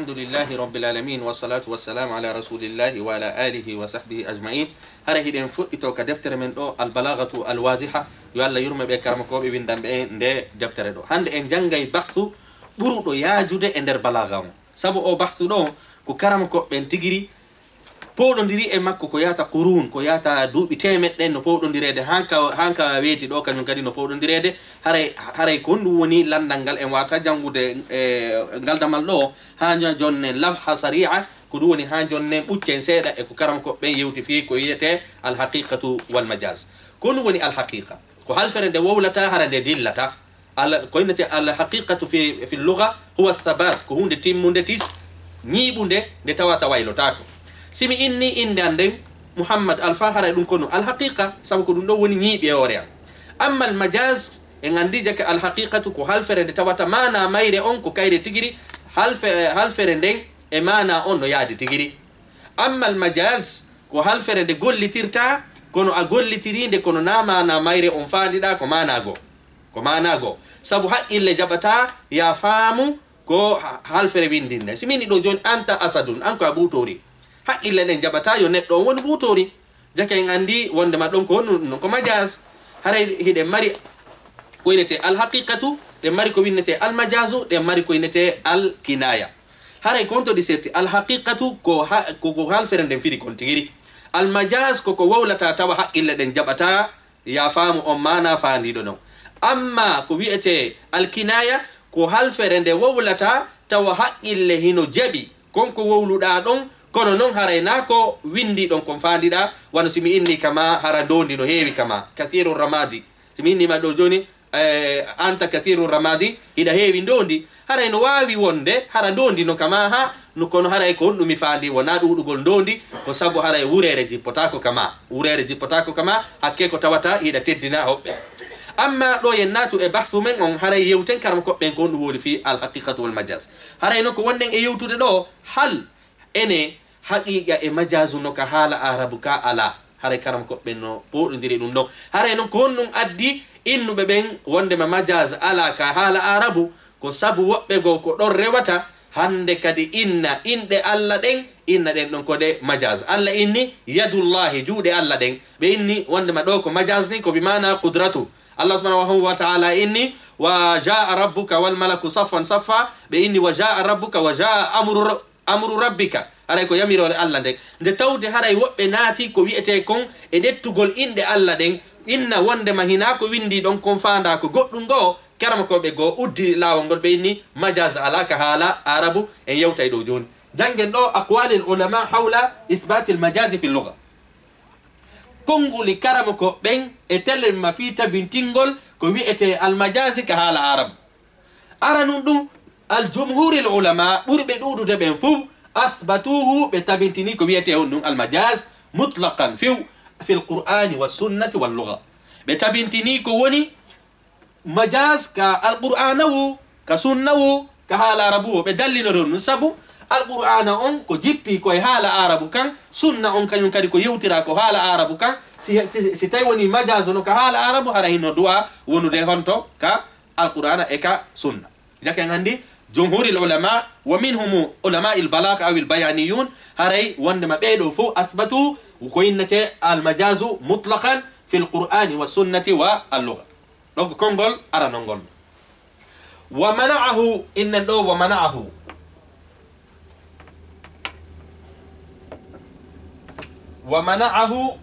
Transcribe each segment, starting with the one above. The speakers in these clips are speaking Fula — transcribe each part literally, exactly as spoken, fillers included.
Alhamdulillahi Rabbil Alamin, wassalatu wassalamu ala Rasulillahi wa ala alihi wa sahbihi ajma'in. Hara hiɗen fuɗɗito ka deftere men ɗo, Al Balaghatu Al Wadiha, yo Allah yurme ɓe karamakooɓe windanɓe en nde deftere ɗo. Hande en janngay bahsu ɓuruɗo yaajude e nder balagha on. Sabu o bahsu ɗo ko karamakooɓe ɓen tigiri powɗondiri e makko ko yaata qurun, ko yaata duuɓi teemeɗɗe no powɗondireede, hanka, hanka weeti ɗo, kañum kadi no powɗondireede. Haray, haray ko ɗum woni lanndal ngal en waawata janngude, e, ngal damal ɗo, haa nja-, jonnen lamha sari'a, ko ɗum woni haa jonnen ɓuccen seeɗa e ko karamokooɓe ɓen yewti fii ko wiyetee al haqiqatu wal majaz. Ko ɗum woni al haqiqa, ko halfere nde wowlata hara nde dillata. Al, ko innete al haqiqatu fi, fi lugha huwa thabat, ko huunde timmunde tis, ñiiɓunde, nde tawata waylotaako. Si mi inni innde an nden, Muhammad Alfa, haray ɗum ko no al haqiqa, sabu ko ɗum ɗon woni ñiiɓi e hoore an. Amma al majaz, en anndi jaka al haqiqatu ko halfere nde tawata maana mayre on ko kayre tigiri, halfe-, halfere nden e maana on no yaadi tigiri. Amma al majaz ko halfere nde gollitirta, kono a gollitiri nde, kono na maana mayre on faandiɗa ko maana goo. Ko maana goo. Sabu haqqille jaɓata ya faamu ko ha-, halfere winndinde. Si min ɗo jooni, anta asadun, an ko a buutoori. Haqqille ɗen jaɓata yo neɗɗo on woni buutoori. Jaka en anndi wonndema ɗon ko honɗum, ɗum ko majaz. Haray hiɗen mari ko innete al haqiqatu, ɗen mari ko winnete al majazu, ɗen mari ko innete al kinaya. Haray ko honto ɗi serti? Al haqiqatu ko ha-, ko, ko halfere nden firi kon tigiri. Al majaz ko ko wowlata tawa haqqille ɗen jaɓata ya faamu on maana faandiiɗo ɗon. Amma ko wi'etee alkinaya, ko halfere nde wowlata tawa haqqille hino jaɓi kon ko wowluɗaa ɗon, kono non haray naa ko winndii ɗon kon faandiɗaa, wano si mi inni kama hara ndoondi no heewi kama, kathiru ramadi. Si mi inni ma ɗo jooni, eh, anta kathiru ramadi, hiɗa heewi ndoondi. Haray no waawi wonde hara ndoondi no kama ha, no kono haray ko honɗum mi faandi wonaa ɗuuɗugol ndoondi, ko sabu haray wureere jippotaako kama. Wureere jippotaako kama, hakke ko tawata hiɗa teddina hoɓɓe. Amma ɗo yen naatu e bahsu men on, haray yewten karamokooɓe ɓen ko honɗum woni fii al haqiqatu wal majaz. Haray no ko wonɗen e yewtude ɗo, hal ene haqiqa e majazu no ka haala Arabu ka alaa. Haray karamokooɓe ɓen no pooɗondiri ɗum ɗon. Haray non ko honɗum addi innuɓe ɓen wondema majaz alaa ka haala Arabu? Ko sabu woɓɓe goo ko ɗon rewata, hande kadi inna inɗe Alla ɗen, inna ɗen ɗon ko ɗe majaz. Alla inni yadullahi, juuɗe Alla ɗen. Ɓe inni wondema ɗo ko majaz ni ko bi maana qudratu. Allah subhanahu wa ta'ala inni, "Wa jaa rabbuka wal malaku saffan saffa." Ɓe inni, "Wa jaa rabbuka, wa jaa amru ra-, amru rabbika." Haray ko yamiroore Alla nden. Nde tawde haray woɓɓe naati ko wi'etee kon e ɗettugol inɗe Alla ɗen, inna wondema hinaa ko winndii ɗon kon faandaa ko goɗɗum goo, karamokooɓe goo uddi laawol ngol, ɓe inni majaz alaa ka haala Arabu, en yewtay ɗo jooni. Janngen ɗo aqwalil ulama hawla ithbatil majazi fil lugha. Konnguli karamokooɓe ɓen e telemma fii tabintingol ko wi'etee almajazi ka haala Arabu. Aranun ɗum, al jumhuril ulama, ɓurɓe ɗuuɗude ɓen fow, athbatuhu, ɓe tabintini ko wi'etee on ɗum almajaz mutlaqan few, fil qur'ani was sunnati wal lugha. Ɓe tabintini ko woni majaz ka Alqur'aana woo, ka sunna woo, ka haala Arabu woo. Ɓe dallinori on ɗum sabu Alqur'aana on ko jippii ko e haala Arabu kan, sunna on kañum kadi ko yewtiraa ko haala Arabu kan. Si, si, si tawi wonii majaz no ka haala Arabu, hara hino du'a wonude honto ka Alqur'aana e ka sunna. Jaka en anndi jumhuril ulama, wa minhum ulama'il balagha awil bayaniyun, haray wondema ɓee ɗoo fow athbatu ko innete almajazu mutlaqan fil qur'ani was sunnati wa al lugha. Ɗon ko konngol aranol ngol. Wa mana'ahu, innen ɗo wa mana'ahu. Wa mana'ahu,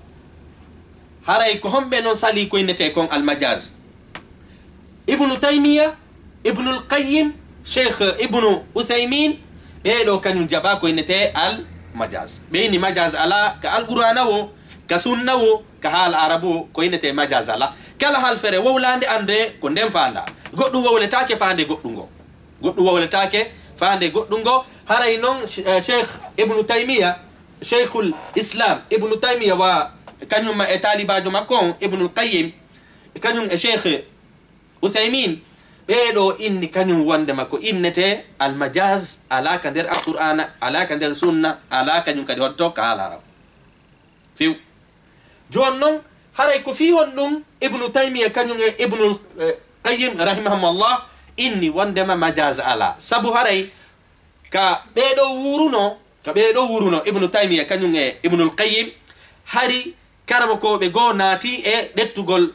haray ko homɓe non salii ko innetee kon almajaz? Ibnu Taymiya, Ibnul Qayyim, Cheikh Ibnu Uthaymin, ɓee ɗoo kañum jaɓaa ko innetee almajaz. Ɓe inni majaz alaa ka Alqur'aana woo, ka sunna woo, ka haala Arabu woo, ko innetee majaz alaa. Kala halfere wowlaande, annde ko nden faandaa. Goɗɗum wowletaake faande goɗɗum ngo. Goɗɗum wowletaake faande goɗɗum ngo. Haray non, eh, Cheikh Ibnu Taymiya, Cheikhul Islam Ibnu Taymiya wa kañum ma e taalibaajo makko on, Ibnul Qayyim, kañum e Cheikh Uthaymin, ɓee ɗoo inni kañum wondema ko innetee almajaz alaa ka nder Alqur'aana, alaa ka nder sunna, alaa kañum kadi honto ka haala Arabu. Few. Jooni non, haray ko fii honɗum Ibnu Taymiya kañum e Ibnul, eh, Qayyim rahimahumullah inni wondema majaz alaa? Sabu haray Ka ɓee ɗoo wuuruno, ka ɓee ɗoo wuuruno, Ibnu Taymiya kañum e Ibnul Qayyim, hari karamokooɓe goo naati e ɗettugol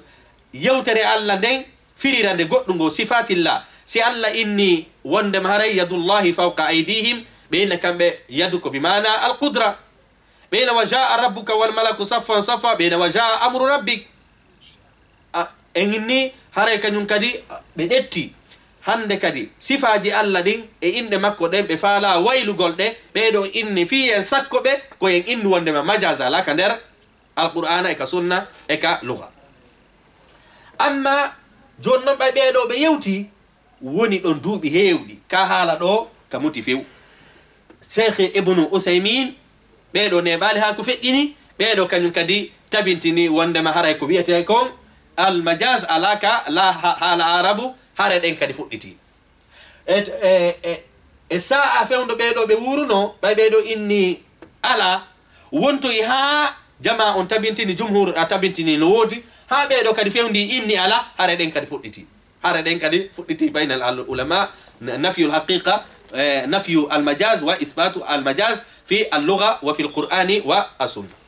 yewtere Alla nden, firira nde goɗɗungoo, sifatillah. Si Alla inni wondema haray yadullahi fawqa aydihim, ɓe inna kamɓe yadu ko bi maana al qudra. Ɓe inna wa jaa rabbuka wal malaku saffan saffa, ɓe inna wa jaa amru rabbik. A, en inni haray kañum kadi ɓe ɗetti. Hannde kadi sifaaji Alla ɗin e inɗe makko ɗen ɓe faalaa waylugol ɗe, ɓee ɗoo inni fii en sakko ɓe, ko en innu wondema majaaz alaa ka nder Alqur'aana e ka sunna e ka luga. Amma jooni non ɓay ɓee ɗoo ɓe yewti, woni ɗon duuɓi heewɗi. Ka haala ɗoo ka muti few. Cheikh Ibnu Usaymin, ɓee ɗoo neeɓaali haa ko feƴƴini, ɓee ɗoo kañum kadi tabintini wondema haray ko wi'etee kon almajaaz alaa ka la ha-, haala Aarabu, hare ɗen kadi fuɗɗiti. E, e, e, e saa'a fewndo ɓee ɗoo ɓe wuuruno, ɓay ɓee ɗoo inni alaa, wontoyi haa jamaa on tabintini, jumhur a tabintini no woodi, haa ɓee ɗoo kadi fewndi inni alaa, hare ɗen kadi fuɗɗiti. Hare ɗen kadi fuɗɗiti baynal al-, ulama, n-, nafyul haqiqa, eh, nafyu al-majaz wa isbatu al-majaz fi al-lugha wa fi al-Qur'ani wa as-sunna.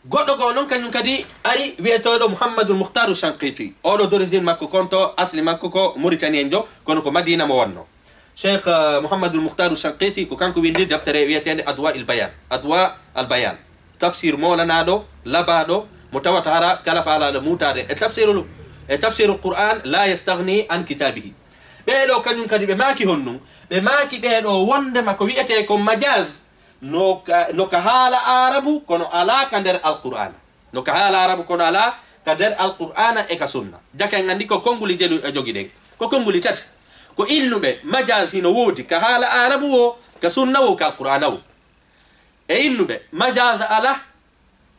Goɗɗo goo non kañum kadi ari wi'etooɗo Muhammadul Mukhtaru Shanqiti. Oɗo d'origine makko kon to asli makko ko Mauritanie en jo, kono ko Madina mo wonno. Cheikh, eh, Muhammadul Mukhtaru Shanqiti ko kanko windi deftere wi'eteende Adwa il Bayan. Adwa al Bayan. Tafsir moolanaaɗo, labaaɗo, mo tawata hara kala faalaaɗo muutaade e tafsirul, e tafsirul Qur'an, la yastaghni an kitabihi. Ɓee ɗoo kañum kadi ɓe maaki honɗum? Ɓe maaki ɓee ɗoo wondema ko wi'etee ko majaaz, no ka, no ka haala Aarabu, kono alaa ka nder Alqur'aana. No ka haala Aarabu, kono alaa ka nder Alqur'aana e ka sunna. Jaka en anndi ko konnguli jelu e jogi ɗen. Ko konnguli tati. Ko innuɓe majaaz hino woodi ka haala Aarabu woo, ka sunna woo, ka Alqur'aana woo. E innuɓe majaaz alaa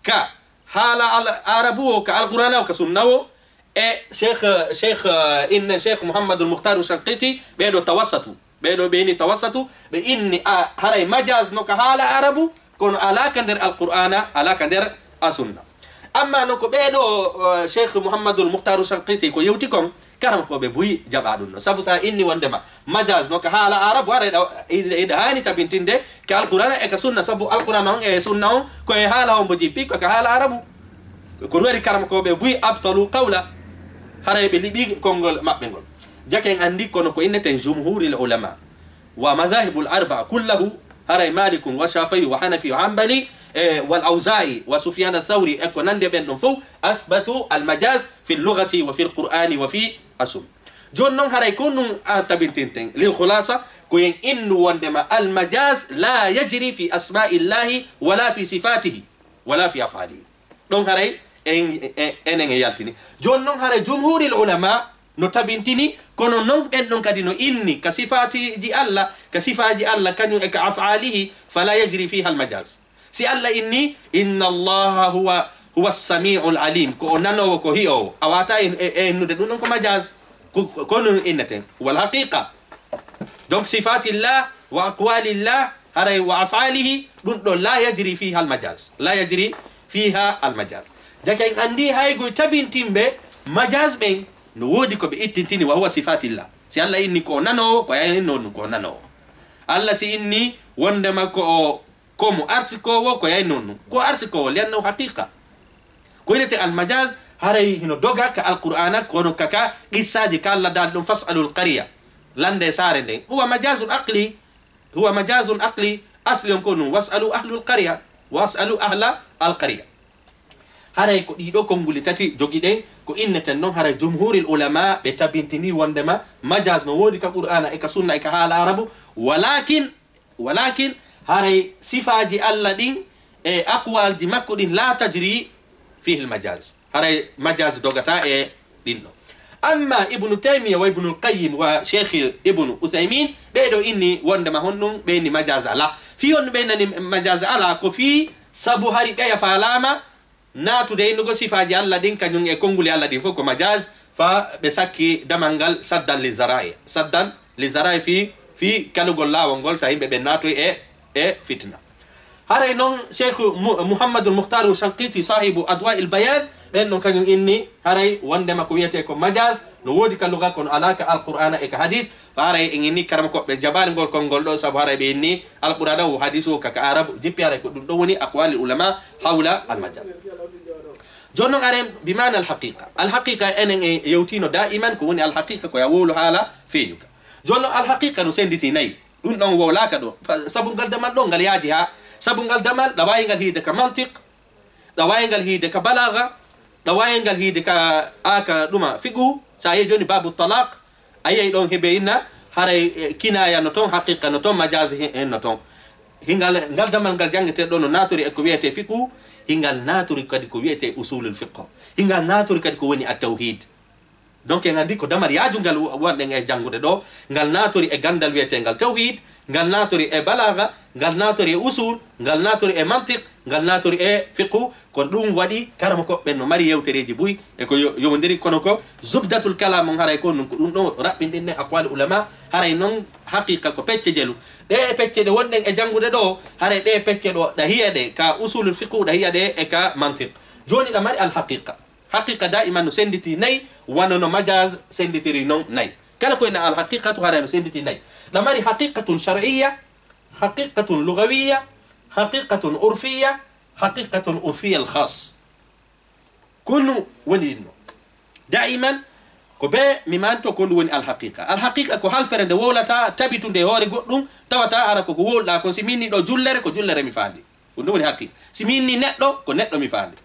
ka haala al-, Aarabu woo, ka Alqur'aana woo, ka sunna woo, e Cheikh, Cheikh, eh, inne Cheikh Muhammadul Mukhtaru Shanqiti, ɓee ɗoo tawassatu. Ɓee ɗoo ɓe inni tawassatu, ɓe inni a, haray majaaz no ka haala Aarabu, kono alaa ka nder Alqur'aana, alaa ka nder a sunna. Amma non ko ɓee ɗoo, eh, Cheikh Muhammadul Mukhtaru Shanqiti ko yewti kon, karamokooɓe buy jaɓaa ɗum no. Sabu sa inni wondema majaaz no ka haala Aarabu, haray ɗa, iɗa, iɗa haani tabintinde ka Alqur'aana e ka sunna, sabu Alqur'aana on e sunna on ko e haala hombo jippi, ko ka haala Aarabu. Ko ɗum waɗi karamokooɓe buy abtalu qawla, haray ɓe liɓi konngol maɓɓe ngol. Jaka en anndi kono ko inneten jumhuril ulama wa madhahibul arba'a kullahu, haray Malikun wa Shafi'i wa Hanafi wa Hanbali, eh, wal Awza'i wa Sufyan ath-Thawri e ko nanndi e ɓen ɗon fow, athbatu al-majaz fi al-lughati wa fi al-Qur'ani wa fi as-sunna. Jooni non haray ko ɗum a tabintinten. Lil khulasa, ko en innu wondema al-majaz la yajri fi asma'illahi wala fi sifatihi wala fi af'alihi. Ɗon haray en, en, enen e yaltini. Jooni non haray jumhuril ulama no tabintini, kono non ɓen ɗon kadi no inni ka sifaatiji Alla, ka sifaaji Alla kañum e ka af'alihi, fala yajri fiha al-majaz. Si Alla inni, "Inna Allaha huwa, huwa as-sami'ul alim," ko o nanoowo, ko hi'oowo, a waata e, e, e innude ɗum ɗon ko majaz. Ko, ko, ko non inneten. Wal haqiqa. Donc, sifatillah wa aqwalillah, haray wa af'alihi, ɗum ɗo la yajri fiha al-majaz. La yajri fiha al-majaz. Jaka en anndi hay goy tabintinɓe majaz ɓen, no woodi ko ɓe ittintini, wa huwa sifatillah. Si Alla inni ko o nanoowo, ko yaynoo ɗum ko o nanoowo. Alla si inni wondema ko o, ko mo arsikoowo, ko yaynoo ɗum. Ko arsikoowo, li'annahu haqiqa. Ko innete al-majaz, haray hino doga ka Alqur'aana, kono ka, ka qissaaji ka Alla daali ɗum, "Fas'alul qarya." Lande saare nden. Huwa majazun aqli. Huwa majazun aqli. Asli on ko ɗum, "Was'alu ahlul qarya." "Was'alu ahla al-qarya." Haray ko ɗiɗo konnguli tati jogiɗen, ko inneten non haray jumhuril ulama ɓe tabintini wondema majaz no woodi ka Qur'aana e ka sunna e ka haala Aarabu, walakin Walakin haray sifaaji Alla ɗin e aqwalji makko ɗin la tajri fihi al-majaz. Haray majaz dogata e ɗin ɗo. Amma Ibnu Taymiya wa Ibnul Qayyim wa Cheikh Ibnu Usaymin, ɓee ɗo inni wondema honɗum, ɓe inni majaz ala. Fii honɗum ɓe nani majaz ala? Ko fii sabu hari ɓeya faalaama naatude innugol sifaaji Alla ɗin, kañum e konnguli Alla ɗin fof ko majaz, fa ɓe sakki damal ngal saddan li zara'i, saddan li zara'i fii, fii kalugol laawol ngol, ta yimɓe ɓen naatoy e, e fitna. Haray non Cheikh Mu-, Muhammadul Mukhtaru Shanqiti, saahibu Adwa'il Bayan, ɓen ɗon kañum inni haray wondema ko wiyetee ko majaz, No woodi ka luga, kono alaa ka Alqur'aana e ka hadis. Haray en inni karama ko ɓe jaɓaali ngol konngol ɗo, sabu haray ɓe inni Alqur'aana o hadis o ka, ka Arab jippi, haray ko ɗum ɗo woni aqwalil ulama hawla al majaz. Jooni non, aren bi maana al haqiqa. Al haqiqa enen e yewtino daiman ko woni al haqiqa, ko ya wowlo haala feeñuka. Jooni non, al haqiqa no senditi nayi. Ɗum ɗon wowlaaka ɗo. Pa-, sabu ngal damal ɗo ngal yaadi haa, sabu ngal damal ɗa waawi ngal hiide ka mantiq, ɗa waawi ngal hiide ka balaaga, ɗa waawi ngal hiide ka, a, ka ɗuma fiqhu. So a yehi jooni baabu talaq, a yiyay ɗon heɓe inna haray, e, kinaya no ton, haqiqa no ton, majazi he-, hen no ton. Hingal, ngal damal ngal janngetee ɗo no naaturi e ko wiyetee fiqhu, hingal naaturi kadi ko wiyetee usulul fiqh, hingal naaturi kadi ko woni at-tawhid. Donc, en anndi ko damal yaajungal wo-, wonɗen e janngude ɗo, ngal naaturi e ganndal wiyeteengal tawhid, ngal naaturi e balaaga, ngal naaturi e usul, ngal naaturi e mantiq, ngal naaturi e fiqhu. Ko ɗum waɗi karamokooɓe ɓen no mari yewtereeji buy e ko yo-, yowondiri, kono ko zubdatul kalam on, haray ko ɗum, ko ɗum ɗo raɓɓinɗinne aqwali ulama. Haray non haqiqa ko pecce jelu. Ɗe pecce ɗe wonɗen e janngude ɗo, haray ɗe pecce ɗo ɗa hiya ɗe ka usulul fiqhu, ɗa hiya ɗe e ka mantiq. Jooni ɗa mari al haqiqa. Haqiqa daiman no sennditi nayi, wano no majaz sennditiri non nayi. Kala ko ina al haqiqatu haray no sennditi nayi. Ɗa mari haqiqatun shar'iyya, haqiqatun lughawiyya, haqiqatun urfiyya, haqiqatun urfiyya al khas. Ko ɗum woni inno. Daiman ko be mi manto ko ɗum woni al haqiqa. Al haqiqa ko halfere nde wowlata tabitunde e hoore goɗɗum, tawata hara ko ko wowluɗa kon. Si mi inni ɗo jullere, ko jullere mi faandi. Ko ɗum woni haqiqa. Si mi inni neɗɗo, ko neɗɗo mi faandi.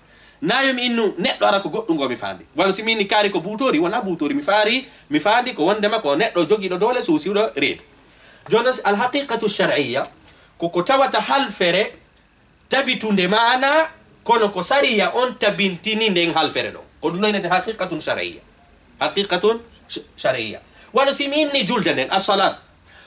Na yo mi innu neɗɗo hara ko goɗɗum ngo mi faandi. Wano si mi inni kaari ko buutoori, wona buutoori mi faari, mi faandi ko wondema ko neɗɗo jogiiɗo doole suusiiɗo reedu. Jooni non, al haqiqatu shar'iyya ko ko tawata halfere tabitunde maana, kono ko sariya on tabintini nden halfere ɗon. Ko ɗum ɗo innete haqiqatun shar'iyya. Haqiqatun sh-, shar'iyya. Wano si mi inni julde nden, as-salat,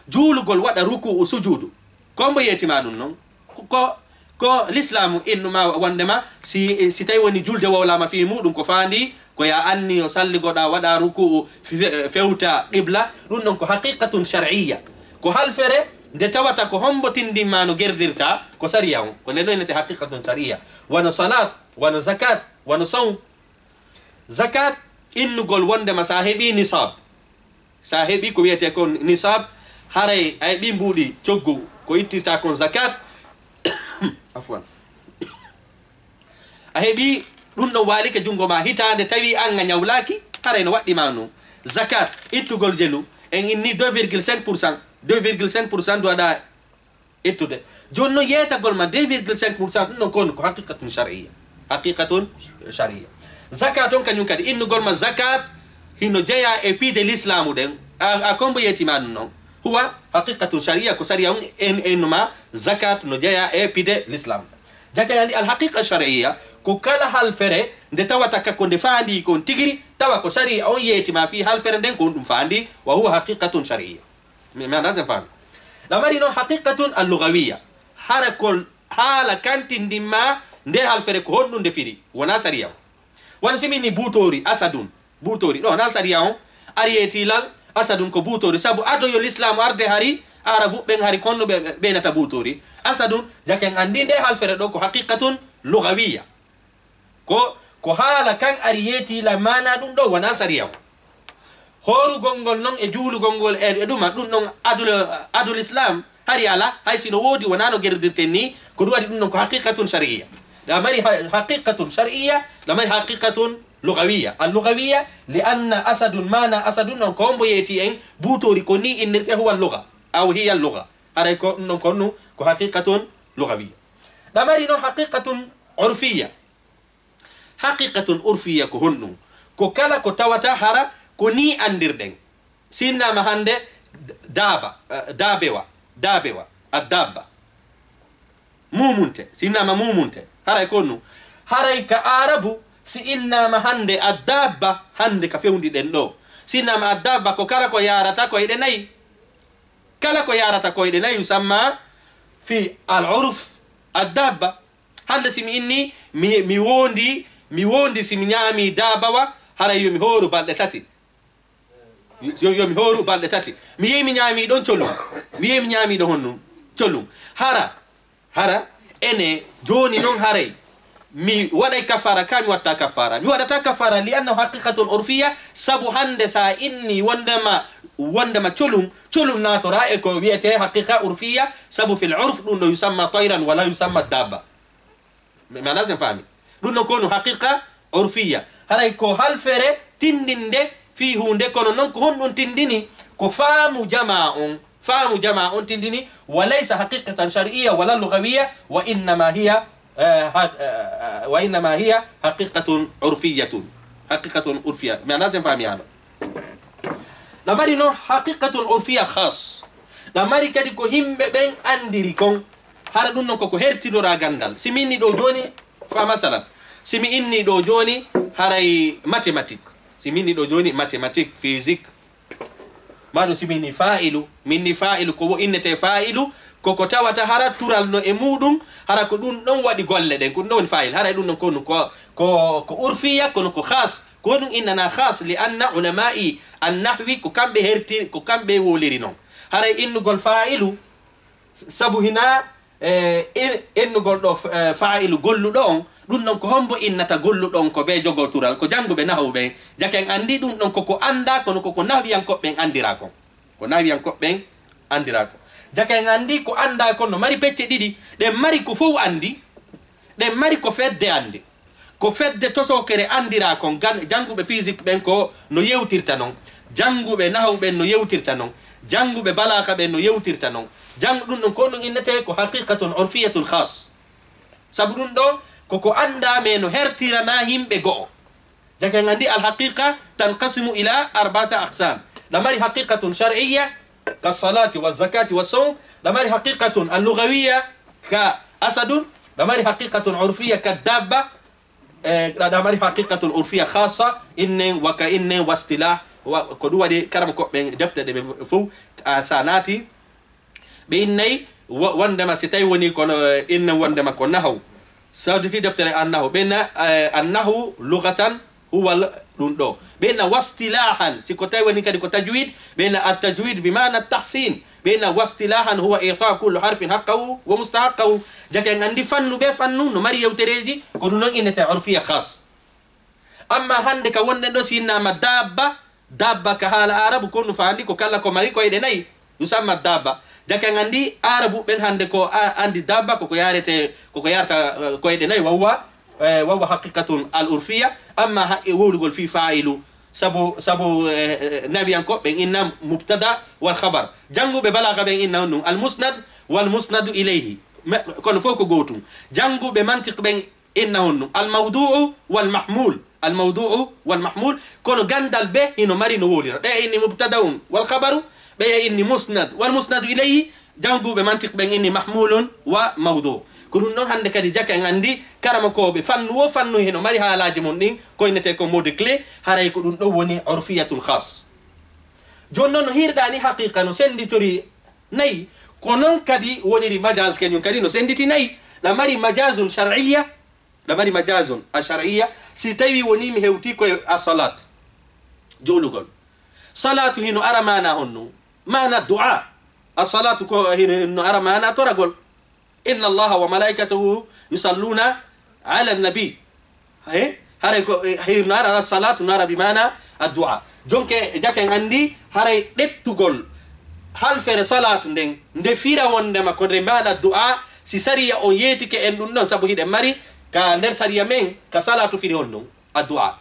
juulugol, waɗa ruku'u, sujuudu. Ko mbo yeetima ɗum non? Ko, ko, ko lislaamu innuma wondema si, si tawi woni julde wowlama fii muɗum ko faandi, ko ya anniyo salligoɗa, waɗa ruku'u, fe-, fewta qibla, ɗum ɗon ko haqiqatun shar'iyya. Ko halfere nde tawata ko hombo tindinma no gerdirta, ko sariya on. Ko nden ɗo innete haqiqatun shar'iyya. Wano salat, wano zakat, wano sawm. Zakat, innugol wondema sa heɓi nisab. Sa heɓi ko wiyete kon nisab, haray a heɓi mbuuɗi coggu ko ittirta kon zakat. Afwan. A heɓi ɗum ɗon waalike junngo ma hitaande, tawi an a ñawlaaki, haray no waɗɗi ma non. Zakat, ittugol jelu, en inni deux virgule cinq pour cent, deux virgule cinq pour cent duwaɗa ittude. Jooni non, yeetagol ma deux virgule cinq pour cent ɗum ɗon kon ko haqiqatun shar'iyya. Haqiqatun shar'iyya. Zakat on kañum kadi, innugol ma zakat hino jeya e piide lislaamu ɗen. A, a kombo yeeti ma ɗum non. Huwa haqiqatun shar'iyya, ko sariya on en, en ma zakat no jeya e piide lislaamu. Jaka yani al haqiqa shar'iyya, ko kala halfere nde tawata ka ko nde faandi kon tigiri, tawa ko sariya on yeeti ma fii halfere nden ko on ɗum faandi, wa huwa haqiqatun shar'iyya. Mi, mi anndaa si a faami. Ɗa mari non haqiqatun al-lughawiyya. Hara ko haala kan tindinma nde halfere ko honɗum nde firi. Wonaa sariya on. Wano si mi inni buutoori, asadun. Buutoori. Ɗo wonaa sariya on. Ari yeeti lan, asadun ko buutoori. Sabu ado yo lislaamu arde hari, Arabu ɓen hari ko honno ɓe, ɓe, ɓe nata buutoori. Asadun, jaken anndi nde halfere ɗo ko haqiqatun lughawiyya. Ko, ko haala kan ari yeeti la maana ɗum ɗo wonaa sariya on. Hoorugol ngol non e juulugol ngol e, e ɗuma, ɗum ɗon adul, adul Islam hari ala, hay si no woodi wonaa no gerdirten ni, ko ɗum waɗi ɗum ɗon ko haqiqatun shar'iyya. Ɗa mari ha-, haqiqatun shar'iyya, ɗa mari haqiqatun lughawiyya. Al lughawiyya, li anna asadun, maana asadun ɗon ko hombo yeeti en, buutoori ko ni innirte huwa lugha, aw hiya lugha. Haray ko ɗum ɗon ko honɗum, ko haqiqatun lughawiyya. Ɗa mari non haqiqatun urfiyya. Haqiqatun urfiyya ko honɗum? Ko kala ko tawata hara ko ni anndirɗen. Sinnaama hannde d-, daaba, eh, daabewa, daabewa, a daabba. Muumunte, sinnaama muumunte, haray ko honɗum? Haray ka Aarabu, si innaama hannde a daabba, hannde ka fewndiɗen ɗo. Sinnaama a daabba ko kala ko yaarata koyɗe nayi. Kala ko yaarata koyɗe nayi yusamma fi al urf a daabba. Hannde si mi inni, mi, mi wondi, mi wondi si mi ñaami daabawa, haray yo mi hooru balɗe tati. Yo, yo mi hooru balɗe tati. Mi yehi mi ñaami ɗon colum. Mi yehi mi ñaami ɗon honɗum? Colum. Hara, hara, ene, jooni non haray. Mi waɗay kafara ka, mi watta kafara. Mi waɗata kafara li annahu haqiqatun urfiya, sabu hande sa inni wondema, wondema colum, colum natora e ko wi'ete haqiqa urfiya, sabu fil urf ɗum ɗo yusamma tayran wala yusamma dabba. Mi, mi anda sen faami. Ɗum ɗon ko no haqiqa urfiya. Haray ko halfere tindinde fii huunde, kono non ko honɗum tindini? Ko faamu jama on. Faamu jama on tindini, wa laysa haqiqatan shar'iyya wala lughawiyya, wa innama hiya, eh, ha-, eh, wa innama hiya haqiqatun urfiyatun. Haqiqatun urfiya. Mi anda sen faami haala. Ɗa mari no haqiqatun urfiya khas. Ɗa mari kadi ko himɓe ɓen andiri kon. Hara ɗum non koko hertidora gandal. Si mi inni ɗo jooni, fa masalan, si mi inni ɗo jooni haray mathématique. Si mi inni ɗo jooni mathématique, physique, maa ɗum si mi inni fa'ilu, mi inni fa'ilu, ko wo innete fa'ilu, koko tawata hara tural no e muɗum, hara ko ɗum ɗon waɗi golle ɗen, ko ɗum ɗon woni fa'il. Haray ɗum ɗon ko, ko, ko, ko urfiya, kono ko khas. Ko ɗum innana khas, li anna ulama'i an-nahwi ko kamɓe herti, ko kamɓe woliri non. Haray innugol fa'ilu, sabu hina, eh, in-, innugol ɗo f-, eh, fa'ilu golluɗo on, ɗum ɗon ko hombo innata golluɗo on ko ɓe jogoo tural, ko jannguɓe nahawu ɓen. Jaka en anndi ɗum ɗon koko anndaa, kono koko nahwiyankoɓe ɓen anndira kon. Ko nahwiyankoɓe ɓen anndira kon. Jaka en anndi ko anndaa kon no mari pecce ɗiɗi, ɗen mari ko fow anndi, ɗen mari ko fedde anndi. Ko fedde tosokere anndira kon, gan-, jannguɓe physique ɓen ko no yewtirta non, jannguɓe nahawu ɓen no yewtirta non, jannguɓe balaaxa ɓen no yewtirta non. Janngu ɗum ɗon ko ɗum innetee ko haqiqatun urfiyatun khas. Sabu ɗum ɗo koko anndaa me no hertirana yimɓe go'o. Jaka en anndi al haqiqa tanqasimu ila arba'ata aqsam. Ɗa mari haqiqatun shar'iyya, ka salati wa zakati wa sawm. Ɗa mari haqiqatun al-lughawiyya, ka asadun. Ɗa mari haqiqatun urfiyya, ka dabba. Eh, ɗa, ɗa mari haqiqatun urfiyya khassa, innen wa ka innen wa istilah, wa, ko ɗum waɗi karama ko ɓen defte ɗe ɓe fow, a, sa naati, ɓe innay wo-, wondema si tawi woni kono, eh, innen wondema ko nahaw. Sawditi deftere annahu. Ɓe inna, eh, annahu lughatan huwa l-, ɗum ɗo. Ɓe inna wastilahan, si ko tawi woni kadi ko tajwid, ɓe inna at-tajwid bi ma'na tahsin. Ɓe inna wastilahan huwa i'ta kullu harfin haqqahu wa mustahaqqahu. Jaka en anndi fannu be fannu no mari yewtereeji, ko ɗum non innete urfiya khas. Amma hannde ka wonɗen ɗo si innama dabba, dabba ka haala Arabu ko no faandi ko kala ko mari koyɗe nayi, yusamma dabba. Jaka en anndi Arabu ɓen hannde ko a-, anndi dabba ko ko yarete, ko ko yarta, eh, koyɗe nayi, wa huwa, eh, wa huwa haqiqatun al-urfiya, amma ha-, e wowlugol fii fa'ilu, sabu, sabu, eh, eh, nahwiyankoɓe ɓen inna mubtada wal khabar. Jannguɓe balaaga ɓen inna on ɗum al-musnad wal musnadu ilayhi. Me-, kono fof ko gootum. Jannguɓe mantiq ɓen inna on ɗum al-mawdu'u wal mahmul. Al-mawdu'u wal mahmul. Kono ganndal be hino mari no wowlira. Ɓeya inni mubtada'un wal khabaru, ɓeya inni musnad wal musnadu ilayhi. Jannguɓe mantiq ɓen inni mahmulun wa mawdu'. Ko ɗum ɗon hannde kadi jaka en anndi karamokooɓe fannu wo fannu hino mari haalaaji mum ɗin, ko innetee ko mot de clé, haray ko ɗum ɗon woni urfiyatul khas. Jooni noon no hiirɗaa ni haqiqa no sennditori nayi, ko noon kadi woniri majaz kañum kadi no sennditi nayi. Ɗa mari majazun shar'iyya, ɗa mari majazun a shar'iyya, si tawi woni mi hewti koye a salat, juulugol. Salatu hino ara maana honno? Maana du'a. A salatu ko hino, hino ara maana toragol. Inna Allaha wa malaikatahu yusalluna ala nabi. He? Haray ko, eh, he no ara salatu no ara bi maana addu'a. Jonke jaka en anndi haray ɗettugol halfere salatu nden, nde fira wondema ko nde maana du'a, si sariya on yeetike en ɗum ɗon, sabu hiɗen mari ka nder sariya men, ka salatu firi on ɗum addu'a.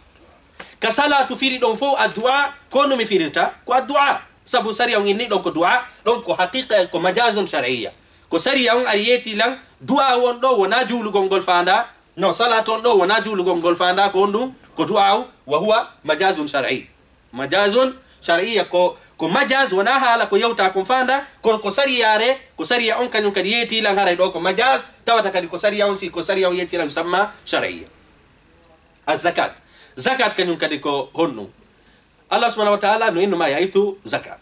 Ka salatu firi ɗon fof addu'a, ko no mi firirta? Ko addu'a. Sabu sariya on inni ɗon ko du'a, ɗon ko haqiqa, ko majazun shar'iyya. Ko sariya on ari yeeti lan, du'a on ɗo wona juulugol ngol faanda, no, salatu on ɗo wona juulugol ngol faanda, ko on ɗum, ko du'a, wa huwa majazun shar'i. Majazun shar'iyya ko, ko majaz, wona haala ko yewta kon faanda, kono ko sariyaare, ko sariya on kañum kadi yeeti lan haray ɗo ko majaz, tawata kadi ko sariya on, si ko sariya on yeeti lan samma shar'iyya. Az-zakat. Zakat kañum kadi ko honɗum? Allah subhanahu wa ta'ala no innu ma ya ittu zakat.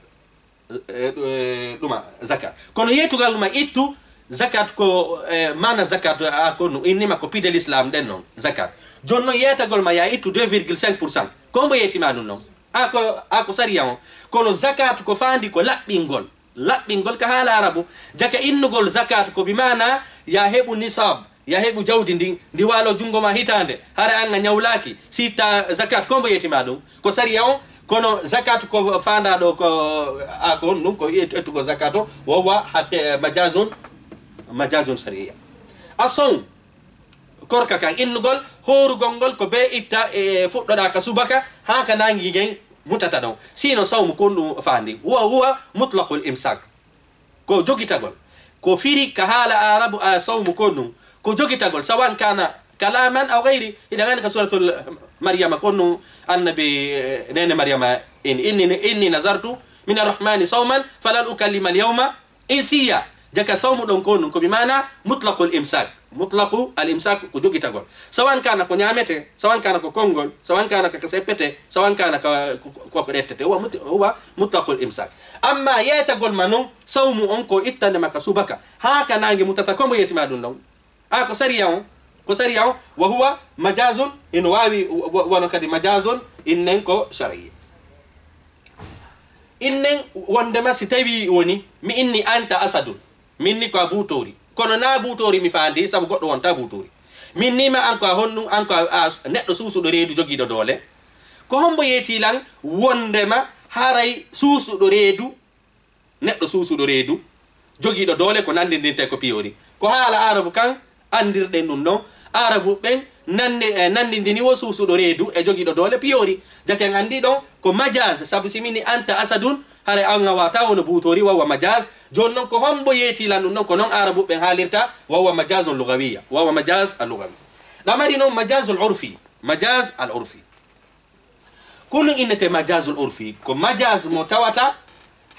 Eh, eh, ɗuma zakat. Kono yeetugol ma ittu zakat ko, eh, maana zakat, a, ko no innima ko piide l'islam ɗen non, zakat. Jooni non yeetagol ma ya ittu deux virgule cinq pour cent. Ko mbo yeetima ɗum non? A ko, a ko sariya on. Kono zakat ko faandi ko laɓɓingol. Laɓɓingol ka haala Arabu. Jaka innugol zakat ko bi maana ya heɓu nisab. Ya heɓu jawdi ndin, ndi waalo junngo ma hitaande, hara an a ñawlaaki, si itta zakat, ko mbo yeeti ma ɗum? Ko sariya on, kono zakat ko faandaa ɗo ko, a ko on ɗum, ko et-, ettugo zakat o, wa huwa haqi-, majazun, majazun sariya. A sawm, korka kan, innugol, hoorugol ngol, ko be itta e fuɗɗoɗaa ka subaka, haa ka naangi ngen mutata ɗon. Siino sawmu kon ɗum faandi. Wa huwa mutlaqul imsak. Ko jogitagol. Ko firi ka haala Aarabu, a sawmu kon ɗum. Ko jogitagol. Sawan kana kalaman aw gayri. Hiɗen anndi ka suratul Maryama kon ɗum annabi, eh, neene Maryama in, inni, inni nazartu min arrahmani sawman falan ukallima alyawma insiya. Jaka sawmu ɗon kon ɗum. Ko bi maana mutlaqul imsak. Mutlaqu al imsak ko jogitagol. Sawan kana ko ñaamete, sawan kana ko konngol, sawan kana ko seppete, sawan kana ka, ko, ko, ko ɗettete. Huwa mut-, huwa mutlaqul imsak. Amma yeetagol ma non, sawmu on ko ittande ma ka subaka. Haa ka naange mutata, ko mbo yeeti ma ɗum ɗon? A ko sariya on, ko sariya on, wa huwa majazun, ino waawi wa-, wa-, wano kadi majazun, innen ko shar'i. Innen wondema si tawi woni, mi inni anta asadun, mi inni ko a buutoori. Kono naa buutoori mi faandi, sabu goɗɗo wonta buutoori. Mi inni ma an ko a honɗum, an ko a, a neɗɗo suusuɗo reedu jogiiɗo doole. Ko hombo yeeti lan wondema haray suusuɗo reedu, neɗɗo suusuɗo reedu, jogiiɗo doole ko nanndindinte ko piyoori? Ko haala Aarabu kan anndirɗen ɗum ɗon. Aarabu ɓen nanndi-, eh, nanndindini wo suusuɗo reedu e jogiiɗo doole piyoori. Jake en anndi ɗon ko majaz, sabu si mi inni anta asadun, haray an a wata wono buutoori, wa huwa majaz. Jooni non ko hombo yeeti lan ɗum ɗon? Ko non Aarabu ɓen haalirta, wa huwa majazun lugawiya, wa huwa majaz al lugawi. Ɗa mari non majazul urfi, majaz al urfi. Ko ɗum innete majazul urfi, ko majaz mo tawata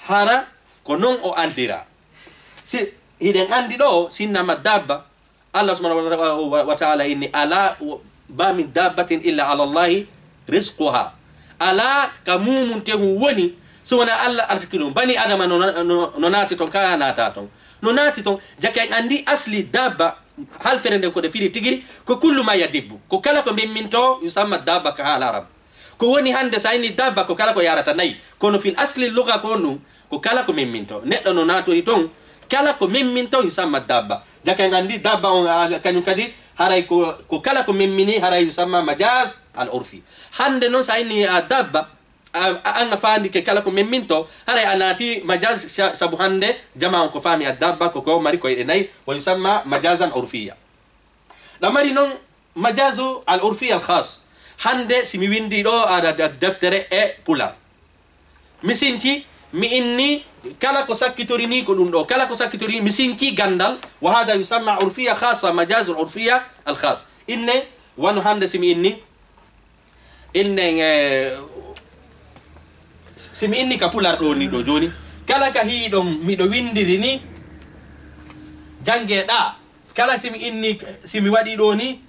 hara ko non o anndira. Si hiɗen anndi ɗo, sinnama dabba, Allah subhanahu wa, wa, wa ta'ala inni, ala wa, ma min dabbatin illa ala Allahi rizquha. Ala ka mumunte hun woni, si wona Allah arsiki ɗum. Bani Adama no, no, no naati ton, ka naata ton. No naati ton, jaka en anndi asli dabba, halfere nden ko ɗe firi tigiri, ko kullu ma yadibbu. Ko kala ko memminto, yusamma dabba ka haala Arab. Ko woni hannde, sa inni dabba, ko kala ko yarata nayi. Kono fil asli luga ko on ɗum, ko kala ko memminto. Neɗɗo no naatiri ton, kala ko memminto yusamma dabba. Jaka en anndi dabba on, a, kañum kadi, haray ko, ko kala ko memmini, haray yusamma majaz al urfi. Hannde noon, sa inni a dabba, a, a, an a faandike kala ko memminto, haray a naati majaz sa-, sabu hannde jama on ko faami a dabba, ko ko mari koyɗe nayi, wa yusamma majazan urfiya. Ɗa mari noon majazu al urfi al khas. Hannde si mi winndi ɗo a, a, a deftere e pular, mi sinci, mi inni kala ko sakkitori ni ko ɗum ɗo, kala ko sakkitori ni, mi sinci ganndal, wa hada yusamma urfiya khassa, majazul urfiya al khas. Inne, wano hannde si mi inni, innen, eh, si mi inni ka pular ɗo ni ɗo jooni, kala ka hiiɗon miɗo winndiri ni, jannge ɗa. Kala si mi inni, si mi waɗi ɗo ni,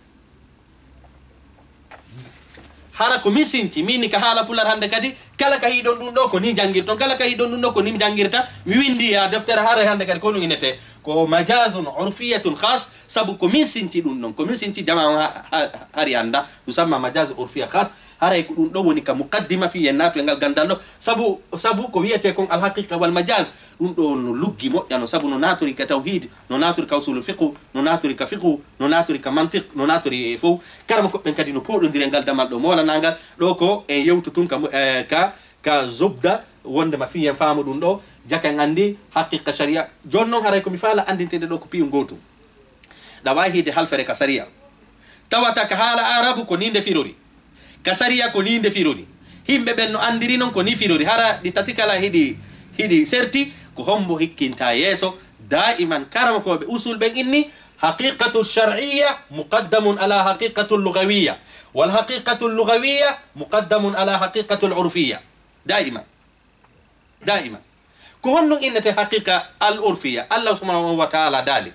hara ko min sinti, min ni ka haala pular hannde kadi, kala ka hiiɗon ɗum ɗo ko ni janngirton, kala ka hiiɗon ɗum ɗo ko ni mi janngirta, mi winndi ha deftere, hara hannde kadi ko ɗum innete. Ko majazun urfiyatun khas, sabu ko min sinti ɗum ɗon, ko min sinti jama on ha, ha, hari annda, yusamma majaz urfiya khas, haray ko ɗum ɗo woni ka muqaddima fi en naatu e ngal ganndal ɗo, sabu, sabu ko wiyete kon al haqiqa wal majaz, ɗum ɗo no luggi moƴƴa no, sabu no naatiri ka tawhid, no naatiri ka usulul fiqhu, no naatiri ka fiqhu, no naatiri ka mantiq, no naatiri e fow. Karama ko ɓen kadi no pooɗondiri e ngal damal ɗo moolanangal, ɗo ko en yewtu tun ka mu-, eh, ka, ka zubda, wonde ma fi en faamu ɗum ɗo, jaka en anndi haqiqa sharia. Jooni noon haray ko mi faala anndintinde ɗo ko piyu ngootu. Ɗa waawi hiide halfere ka sariya. Tawata ka haala Aarabu ko nii nde firori. Ka sariya ko nii nde firori. Yimɓe ɓen no anndiri noon ko nii firori. Hara ɗi tati kala hiɗi, hiɗi serti, ko hombo hikkinta yeeso? Daiman karamokooɓe usul ɓen inni, haqiqatu shar'iyya muqaddamun ala haqiqatu lughawiyya. Wal haqiqatu lughawiyya muqaddamun ala haqiqatu urfiyya. Daiman. Daiman. Ko honɗum innete haqiqa al urfiya? Allah subhanahu wa ta'ala daali,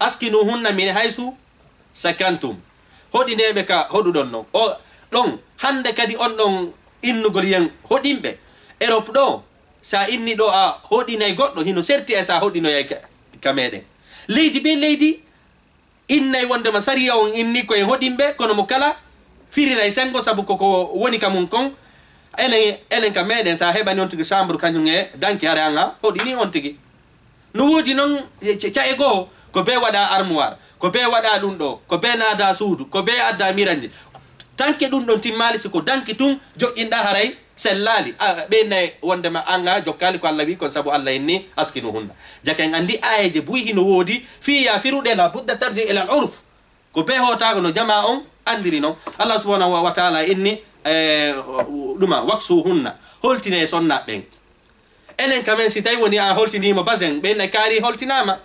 "Askinuhunna min haythu sakantum." Hoɗineeɓe ka hoɗuɗon non. O, ɗon, hannde kadi on ɗon innugol yen hoɗinɓe. Europe ɗo, sa inni ɗo a hoɗinay goɗɗo, hino serti e sa hoɗinoyay ka, ka meɗen. Leydi be leydi, innay wondema sariya on inni ko en hoɗinɓe, kono mo kala firiray sengo, sabu ko ko woni ka mum kon. Enen, enen ka meɗen, sa heɓani on tigi chambre kañum e danki, hare an a hoɗini on tigi. No woodi noon, e, ca-, ca'e goo, ko bee waɗa armoire, ko bee waɗa ɗum ɗo, ko bee naada suudu, ko bee adda mirannde. Tanke ɗum ɗon timmaali, si ko danki tun joƴƴinɗa, haray sellaali. A, ɓeynay wondema an a jokkaali ko Allah wi kon, sabu Allah inni, "Askinuhunna." Jaka en anndi aayeeje buy hino woodi, fii yaafiruɗe, la budda tarji ila al urf. Ko bee hootaako no jamaa on anndiri non. Allah subhanahu wa, wa ta'ala inni, e, ɗuma, "Waksuhunna." Holtine e sonnaaɓe ɓen. Enen ka men, si tawi woni a holtiniimo basen, ɓe na kaari holtinaama.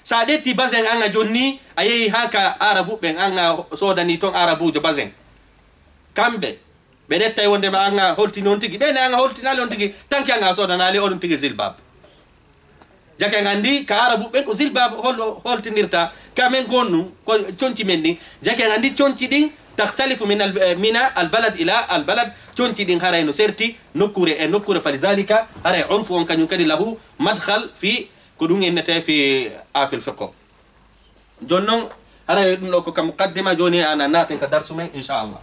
Sa ƴetti basen an a jonni, a yehi haa ka Arabu ɓen, an a soodani ton Arabuujo basen. Kamɓe, ɓe ƴettay wondema an a holtini on tigi. Ɓe na an a holtinaali on tigi, tanki an a soodanaali on tigi zilbab. Jaka en anndi ka Arabu ɓen ko zilbab hol-, holtinirta. Ka men ko honɗum, ko conci men ɗin. Jaka en anndi conci ɗin taktalifu min al-, eh, mina al balad ila al balad. Conci ɗin haray no serti nokkuure e nokkuure, falidhalika haray urfu on kañum kadi lahu madkhal fi ko ɗum innete fi afil fiqh. Jooni non, haray ɗum ɗo ko ka muqaddima, jooni an a naaten ka darsu men, inchallah.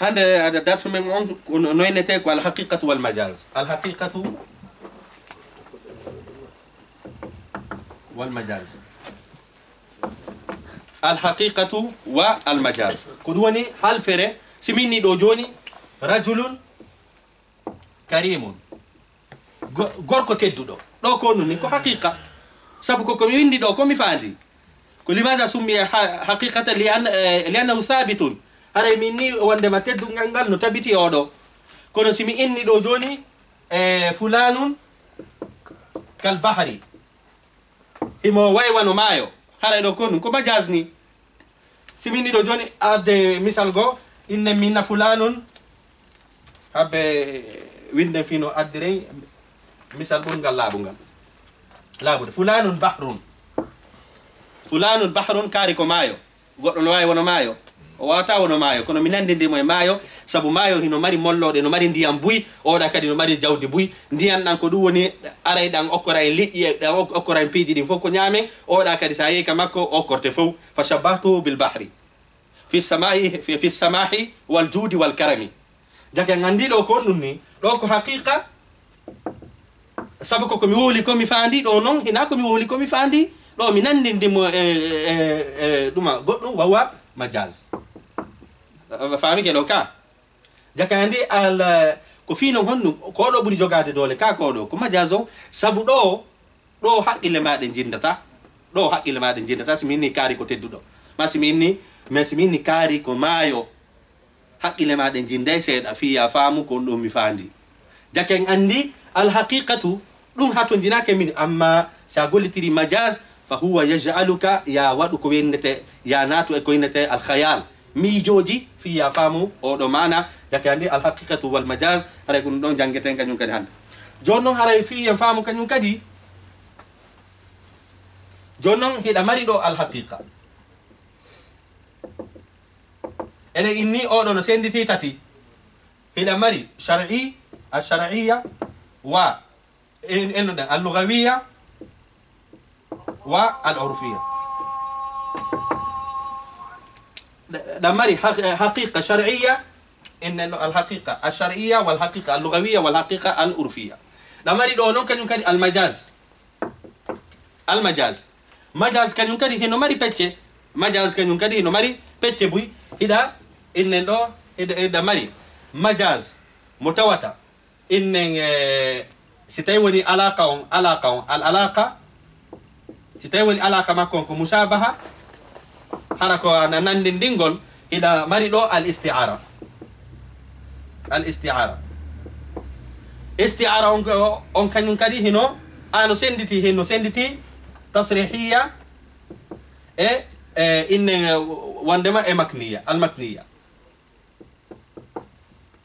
Hannde, ada darsu men on, ko no, no innete ko al haqiqatu wal majaz. Al haqiqatu wal majaz. Al haqiqatu wa al majaz. Ko ɗum woni halfere, si min ni ɗo jooni, rajulun karimun. Go-, gorko tedduɗo. Ɗo ko nun ni ko haqiqa. Sabu ko, ko mi windi ɗo, ko mi faandi. Ko limaada summiya ha-, haqiqatan li an-, eh, li annahu sabitun. Haray min ni wondema teddungal ngal no tabiti e oɗo. Kono si mi inni ɗo jooni, eh, fulanun kal bahri. Himo way wano maayo. Haray ɗo ko nun ko majaz ni. Si min ni ɗo jooni adde misal go, inne minna fulanun, habbe winden fino addiren misal ɓurngal laaɓungal. Laaɓude. Fulanun bahrun. Fulanun bahrun kaari ko maayo. Goɗɗo no waawi wono maayo. O waawata wono maayo, kono mi nanndindi mo e maayo, sabu maayo hino mari mollooɗe, no mari ndiyam buy, oɗa kadi no mari jawdi buy. Ndiyan ɗan ko ɗum woni aray ɗan okkora en liƴƴi, e ɗan ok-, okkora en piiji ɗin fof ko ñaamen, oɗa kadi sa yehi ka makko, okkorte fof. Fa shabbahtuhu bil bahri. Fi samahi, fi, fi samahi wal juudi wal karami. Jake nganndi ɗo ko honɗum ni? Ɗo ko haqiqa. Sabu ko ko mi wowli ko mi faandi, ɗo non hina ko mi wowli ko mi faandi. Ɗo mi nanndindi mo e, e, e, e ɗuma goɗɗum, wawa majaz. A faami ke ɗo ka? Jaka nganndi al, ko fii non honɗum, ko ɗo ɓuri jogaade doole ka ko ɗo, ko majaz on. Sabu ɗo, ɗo haqqille ma ɗe njinndata. Ɗo haqqille ma ɗe njinndata, si mi inni kaari ko tedduɗo. Ma si mi inni, mais si mi inni kaari ko maayo. Haqqille ma ɗe njinday seeɗa, fii ya faamu ko on ɗo mi faandi. Jake en anndi, al haqiqatu, ɗum hatonjinaake min, amma si a gollitiri majaz, fa huwa yaj'aluka, ya waɗu ko wennete, ya naatu e ko innete al khayal. Miijooji, fii ya faamu oɗo maana, jake anndi al haqiqatu wal majaz, haray ko ɗum ɗon janngeten kañum kadi hannde. Jooni non haray fii en faamu kañum kadi, jooni non hiɗa mari ɗo al haqiqa. Eɗen inni oɗo no sennditi tati. Hiɗa mari shar'i, al shar'iyya, wa en, en ɗon al lughawiyya, wa al urfiyya. Ɗa, ɗa mari haq-, haqiqa shar'iyya, en ɗon al haqiqa al shar'iyya, wal haqiqa al lughawiyya, wal haqiqa al urfiyya. Ɗa mari ɗo non kañum kadi al majaz. Al majaz. Majaz kañum kadi hino mari pecce. Majaz kañum kadi hino mari pecce buy. Hiɗa innen ɗo, hiɗa, hiɗa mari majaz mo tawata innen, eh, si tawi woni alaqa on, alaqa on, al alaqa, si tawi woni alaqa makko on ko musabaha, hara ko ana nanndindingol, hiɗa mari ɗo al isti'ara. Al isti'ara. Isti'ara on ko, on kañum kadi hino, ano sennditi, hino sennditi tasrihiyya e, e inne wondema e makniyya, al makniyya.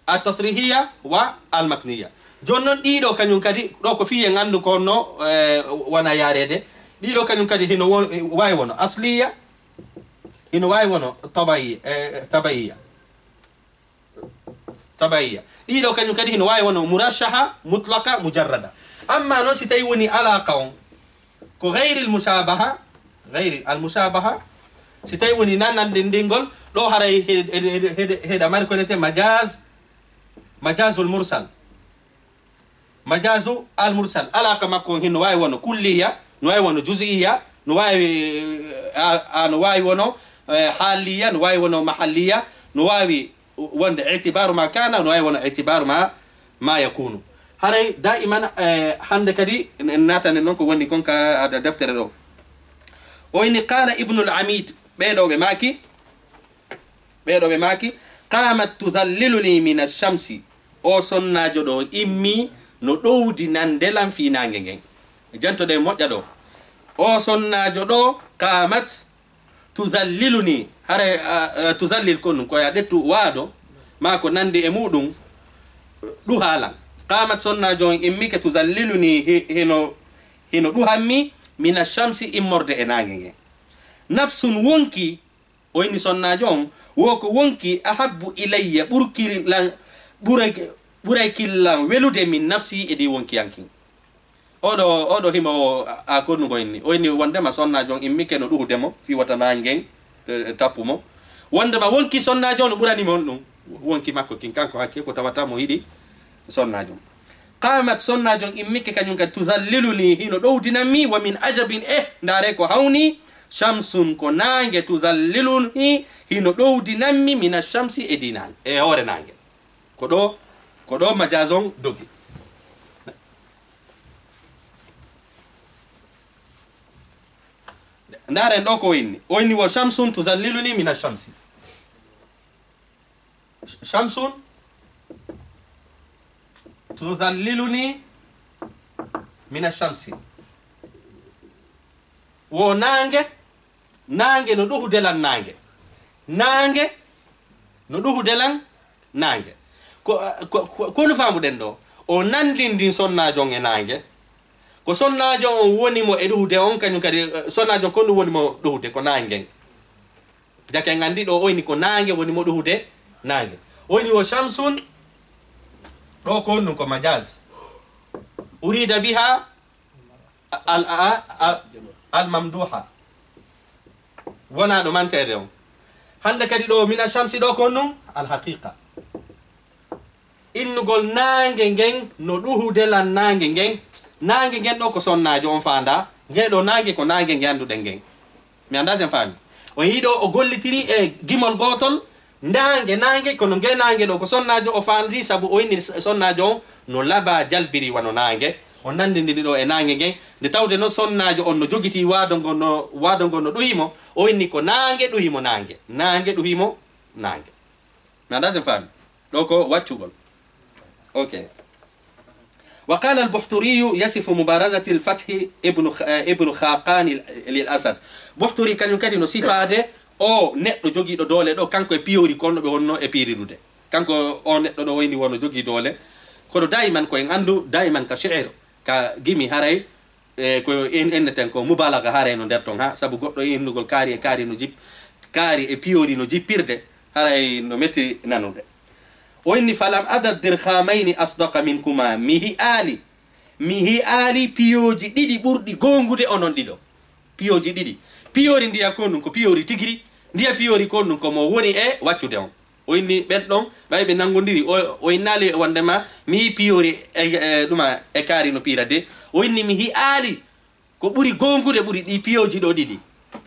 Al tasrihiyya wa al makniyya. Jooni non ɗiɗo kañum kadi, ɗo ko fii en anndu ko no, eh, wona yaareede. Ɗiɗo kañum kadi hino wo-, waawi wono asliyya, hino waawi wono tabayi-, eh, tabayiyya. Tabayiyya. Ɗiɗo kañum kadi hino waawi wono murashaha, mutlaqa, mujarrada. Amma non si tawi woni alaqa on, Ko gayri al mushabaha, gayri al mushabaha, si tawi woni nan nanndinndingol, ɗo haray he-, he-, he-, he-, heɗa mari ko wiyetee majaz, majazul mursal. Majazu al mursal, alaaka makko on hino waawi wono kulliya, no waawi wono juz'iyya, no waawi, a, a, no waawi wono, eh, haliya, no waawi wono mahalliya, no waawi wonde itibaaru ma kana, no waawi wono itibaaru ma, ma yakunu. Haray daiman, eh, hannde kadi en naatanen ɗon ko woni kon ka ada deftere ɗo. O inni, qala Ibnul Amid, ɓee ɗoo ɓe maaki, ɓee ɗoo ɓe maaki, qamat tudhalliluni min ash-shamsi. O sonnaajo ɗo immi no ɗowdi nande lan fii naange ngen. Jantoɗen moƴƴa ɗo. O sonnaajo ɗo, qamat tudhalliluni. Haray, a, a, tudhallil ko ɗun, ko a ƴettu waado, maa ko nanndi e muɗum, ɗuhaa lan. Qamat, sonnaajo on immike, tudhalliluni, hi-, hino, hino ɗuhammi, min ash-shamsi, immorde e naange ngen. Nafsun, wonki, o inni sonnaajo on, wo ko wonki, ahabbu ilayya, ɓurki lan, ɓuray, ɓuray ki lan welude min nafsi e ɗi wonki an kin. Oɗo, oɗo himo a, a konnugo inni. O inni wondema sonnaajo on immike no ɗuhude mo, fii wota naange ngen, e, e, tappu mo. Wondema wonki sonnaajo on no ɓurani mo on ɗum. Wonki makko kin kanko hakke ko tawata mo yiɗi sonnaajo on. Qamat, sonnaajo on immike kañum kadi, tudhalliluni, hino ɗowdinan mi, wa min ajabin, eh, ndaare ko hawni, shamsun, ko naange, tudhalliluni, hino ɗowdinan mi, mina shamsi, e di naange, e hoore naange. Ko ɗo, ko ɗo majaz on dogi. Ndaaren ɗo ko o inni. O inni, wa shamsun tudhalliluni mina shamsi. Shamsun tudhalliluni mina shamsi. Wo naange, naange no ɗuhude lan naange. Naange no ɗuhude lan naange. Ko, ko, ko, ko no faamuɗen ɗo? O nanndindin sonnaajo on e naange. Ko sonnaajo on woni mo e ɗuhude on, kañum kadi, eh, sonnaajo on ko ɗum woni mo ɗuhude, ko naange ngen. Jake en anndi ɗo o inni ko naange woni mo ɗuhude naange. O inni wo shamsun, ɗo ko honɗum? Ko majaz. Urida biha al, a, a, al mamduha. Wonaa ɗo manteede on. Hannde kadi ɗo mina shamsi ɗo ko honɗum? Al haqiqa. Innugol naange ngen no ɗuhude lan naange ngen. Naange ngen ɗo ko sonnaajo on faandaa. Nge ɗo naange ko naange nge annduɗen ngen. Mi anndaa si en faami. On yiɗo o gollitiri e gimol gootol, naange, naange, kono nge naange ɗo ko sonnaajo o faandi, sabu o inni s-, sonnaajo on no labaa jalbiri wano naange. O nanndindini ɗo e naange ngen. Nde tawde noon sonnaajo on no jogitii waado ngo no, waado ngo no ɗuhi mo, o inni ko naange ɗuhi mo naange. Naange ɗuhi mo naange. Mi anndaa si en faami. Ɗo ko waccugol. Ok. Wa qala al-Buhturiyu yasifu mubarazati al-Fathi ibnu Kh-, eh, ibnu Khaqani lil Asad. Buhturi kañum kadi no sifaade o neɗɗo jogiiɗo doole ɗo, kanko e piyoori kon no ɓe wonno e piiridude. Kanko o neɗɗo ɗo wayni wono jogii doole. Kono daiman ko en anndu, daiman ka shi'ir, ka gimi haray, e ko en enneten ko mubalaga haray no nder ton ha, sabu goɗɗo innugol kaari e kaari no jip-, kaari e piyoori no jippirde, haray no metti nanude. O inni, "Falam ada dirhamayni asdaqa minkuma." Mi hi'aali, mi hi'aali piyooji ɗiɗi ɓurɗi goongude onon ɗiɗo. Piyooji ɗiɗi. Piyoori ndiya ko ɗum ko piyoori tigiri, ndiya piyoori ko ɗum ko mo woni e waccude on. O inni ɓen ɗon, ɓay ɓe nanngodiri, o, o innaali wondema mi yi'i piyoori e, e, ɗuma e kaari no piira de. O inni mi hi'aali ko ɓuri goongude ɓuri ɗi piyooji ɗo ɗiɗi.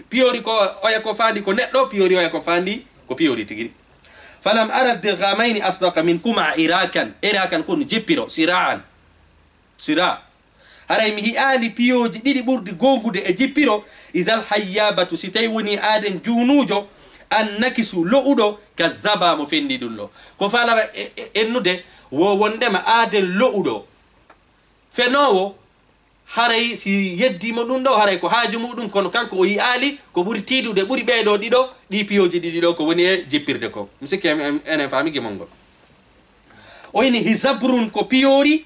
Piyoori ko oya ko faandi ko neɗɗo, piyoori oya ko faandi ko piyoori tigiri. Falam ara dirhamayni asdaqa min kuma irakan. Irakan ko no jippiro, siraan. Sira. Haray mi hi'aali piyooji ɗiɗi ɓurdi goongude e jippiro, idal hayyabatu, si tawi woni aaden juunuujo, an nakisu, lo'uɗo, kazzaba, mo fenndi ɗum ɗo. Ko faalama e, e, ennude, wo wondema aaden lo'uɗo, fenoowo, haray si yeddimo ɗum ɗo, haray ko haaju muɗum, kono kanko o yi'aali ko ɓuri tiiɗude, ɓuri ɓee ɗo ɗiɗo, ɗi piyooji ɗiɗi ɗo ko woni e jippirde ko. Mi sikki en, en, enen faami gimol ngol. O ini hizabrun ko piyoori,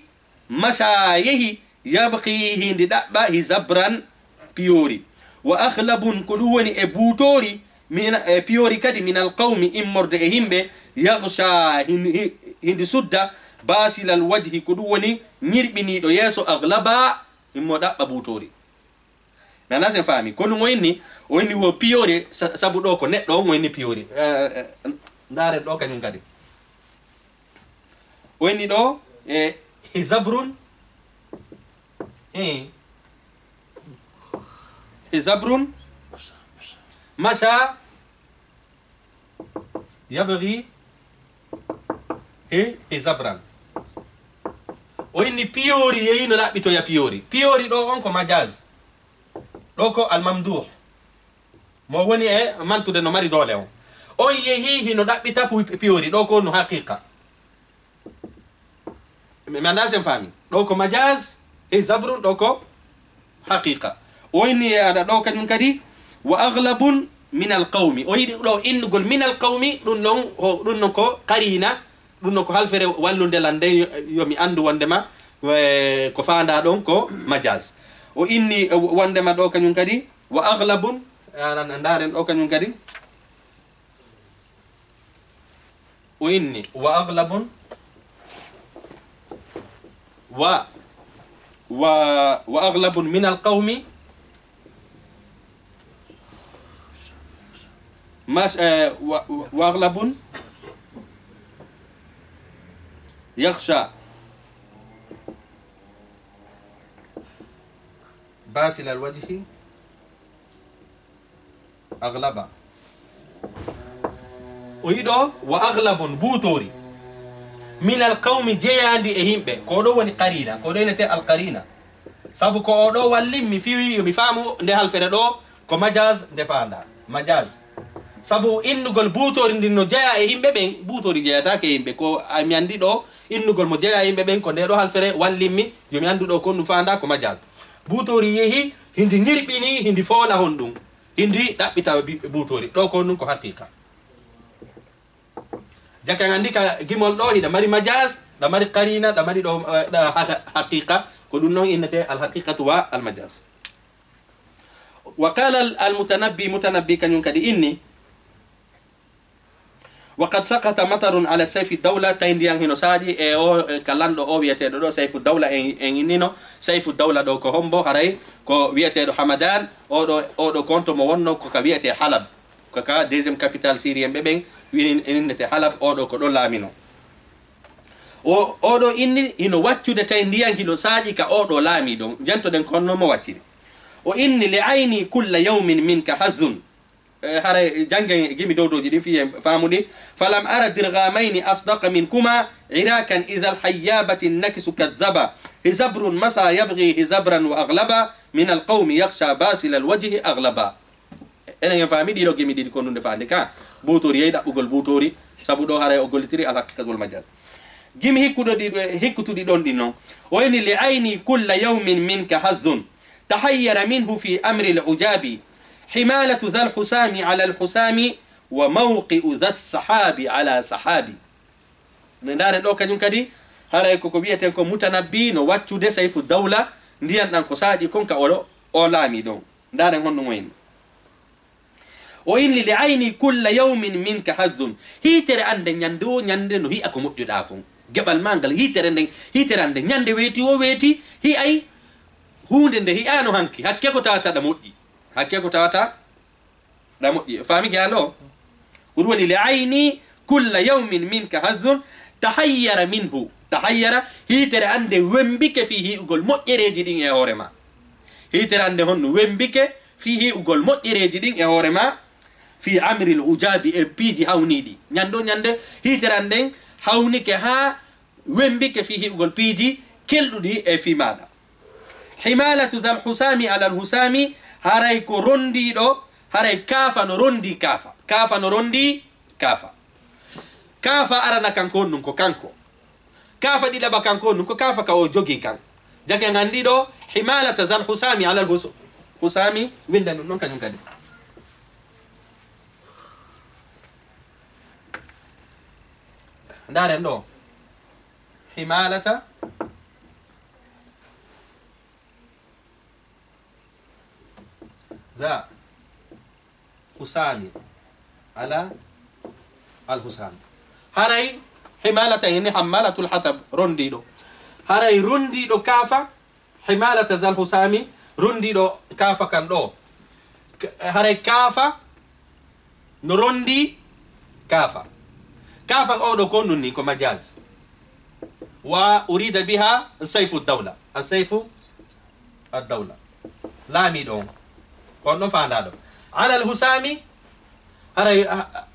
masha yehi, yabki hindi ɗaɓɓa, hizabran piyoori. Wa akhlabun ko ɗum woni e buutoori, min, e piyoori kadi minal qawmi immorde e yimɓe, yaghsha hin-, hi-, hindi sudda, basilal wajhi ko ɗum woni ñirɓiniiɗo yeeso, aghlaba himmo ɗaɓɓa buutoori. Mi anndaa si en faami. Kono o inni, o inni wo piyoori, sa-, sabu ɗo ko neɗɗo on o inni piyoori. Eh, eh, ndaaren ɗo kañum kadi. O inni ɗo, e, hizabrun, e, hizabrun, masha, yabghi, hi, hizabran. O inni piyoori yehi no ɗaɓɓitoya piyoori. Piyoori ɗo on ko majaz. Ɗo ko al-mamduh. Mo woni e mantude no mari doole on. On yehi hino ɗaɓɓita pu-, piyoori. Ɗo ko no haqiqa. Mi, mi anndaa si en faami. Ɗo ko majaz, e zabrun, ɗo ko haqiqa. O inni e aɗa ɗo kañum kadi, wa aghlabun min al qawmi. O yiɗi ɗo innugol min al qawmi, ɗum ɗon, ho-, ɗum ɗon ko qarina, ɗum ɗon ko halfere wallunde lan nde yo, yo mi anndu wondema, e, ko faandaa ɗon ko majaz. O inni, e, wondema ɗo kañum kadi, wa aghlabun, anan, ndaaren ɗo kañum kadi. O inni, wa aghlabun, wa, wa, wa aghlabun min al qawmi, mas-, eh, wa, wa, wa aghlabun yakhsha basil al wajhi. Aghlaba. O yiɗo wa aghlabun, buutoori. Min al qawmi, jeyaandi e yimɓe. Ko ɗo woni qarina, ko ɗo inete al qarina. Sabu ko o ɗo wallimmi fii yo mi faamu nde halfere ɗo, ko majaz nde faandaa. Majaz. Sabu innugol buutoori ndin no jeyaa e yimɓe ɓen, buutoori jeyataake e yimɓe. Ko a mi anndi ɗo, innugol mo jeyaa e yimɓe ɓen, ko nde ɗo halfere wallimmi, yo mi anndu ɗo ko ɗum faandaa ko majaz. Buutoori yehi, hindi ñirɓini, hindi foola honɗum. Hindi ɗaɓɓita bi-, buutoori. Ɗo ko ɗum ko haqiqa. Jaka nganndi ka gimol ɗo, hiɗa mari majaz, ɗa mari qarina, ɗa mari ɗo, eh, ɗa ha-, haqiqa. Ko ɗum noon innete al haqiqatu wa al majaz. Wa qala al, al Mutanabbi, Mutanabbi kañum kadi inni, wa qad saqata matarun ala Sayfi Dawla, tawi ndiyan hino saaƴi e o, e ka lanɗo o wiyeteeɗo ɗo Sayfu Dawla, en, en innino Sayfu Dawla ɗo ko hombo, haray ko wiyeteeɗo Hamadan, oɗo, oɗo konto mo wonno ko ka wiyetee Halab, ko ka deuxième capitale syrien ɓe ɓen, wini, innete Halab, oɗo ko ɗon laamino. O, oɗo inni hino waccude tawi ndiyan hino saaƴi ka oɗo laami ɗon, jantoɗen ko honno mo wacciri. O inni, li ayni kulla yawmin minka hazzun. E, haray janngen gimi dowdowji ɗin fii en faamu ɗi. Falam ara dirghamayni asdaqa minkuma irakan idha alhayyabati nakisu kadhaba. Hizabrun masa yabghi hizabran wa aghlaba min alqawmi yakhsha basil alwajhi aghlaba. Enen en faami ɗiɗo gimi ɗiɗi ko ɗum nde faande ka. Buutoori yehi ɗaɓɓugol buutoori, sabu ɗo haray o gollitiri alhaqiqa wal majaz. Gimi hikkuɗo ɗi, hikkutuɗi ɗon ɗin non. O inni, li ayni kulla yawmin minka hazzun. Tahayyara minhu fi amri al-ujabi. Himalatu dhal husami ala al-husami wa mawqi'u dhas sahabi ala sahabi. Ne ndaaren ɗo kañum kadi, haray koko wiyeten ko Mutanabbi no waccude Sayfu Dawla, ndiyan ɗan ko saaƴi kon ka o, o laami ɗon. Ndaaren honɗum o inni. O inni, li ayni kulla yawmin minka hazzun. Hiitere an nden ñande wo ñande no hi'a ko moƴƴuɗaa kon. Geɓal maa ngal, hiitere nden, hiitere an nden ñande weeti wo weeti, hi'ay huunde nde hi'aano hanki. Hakke ko tawata ɗa moƴƴi. Hakke ko tawata ɗa moƴƴi. Faamike an ɗo? Ko ɗum woni, li ayni kulla yawmin minka hazzun, tahayyara minhu. Tahayyara, hiitere an nde wembike fii hi'ugol moƴƴereeji ɗin e hoore maa. Hiitere an nde honno wembike fii hi'ugol moƴƴereeji ɗin e hoore maa, fii amril ujabi, e piiji hawniiɗi. Ñande wo ñande, hiitere an nden hawnike haa wembike fii hi'ugol piiji kelɗuɗi e fii maaɗa. Himalatu dhal husami alal husami, haray ko rondiiɗo, haray kaafa no rondii kaafa. Kaafa no rondii kaafa. Kaafa arana kan ko honɗum? Ko kanko. Kaafa ɗiɗaɓa kan ko honɗum? Ko kaafa ka o jogii kan. Jake nganndi ɗo, himalata zal husami alal hus-, husami, winnda ɗum ɗon kañum kadi. Ndaaren ɗo. Himalata za husami ala al husami. Haray himalata ini hammalatul hatab, rondiiɗo. Haray rondiiɗo kaafa himalata zal husami, Rondiiɗo kaafa kan ɗo. K-, haray kaafa no rondi kaafa. Kaafa o ɗo ko nun ni ko majaz. Wa urida biha sayfu dawla. An sayfu ad-dawla. Laamiiɗo on. Ko on ɗon faandaa ɗo. Alal husaami, haray, a, a,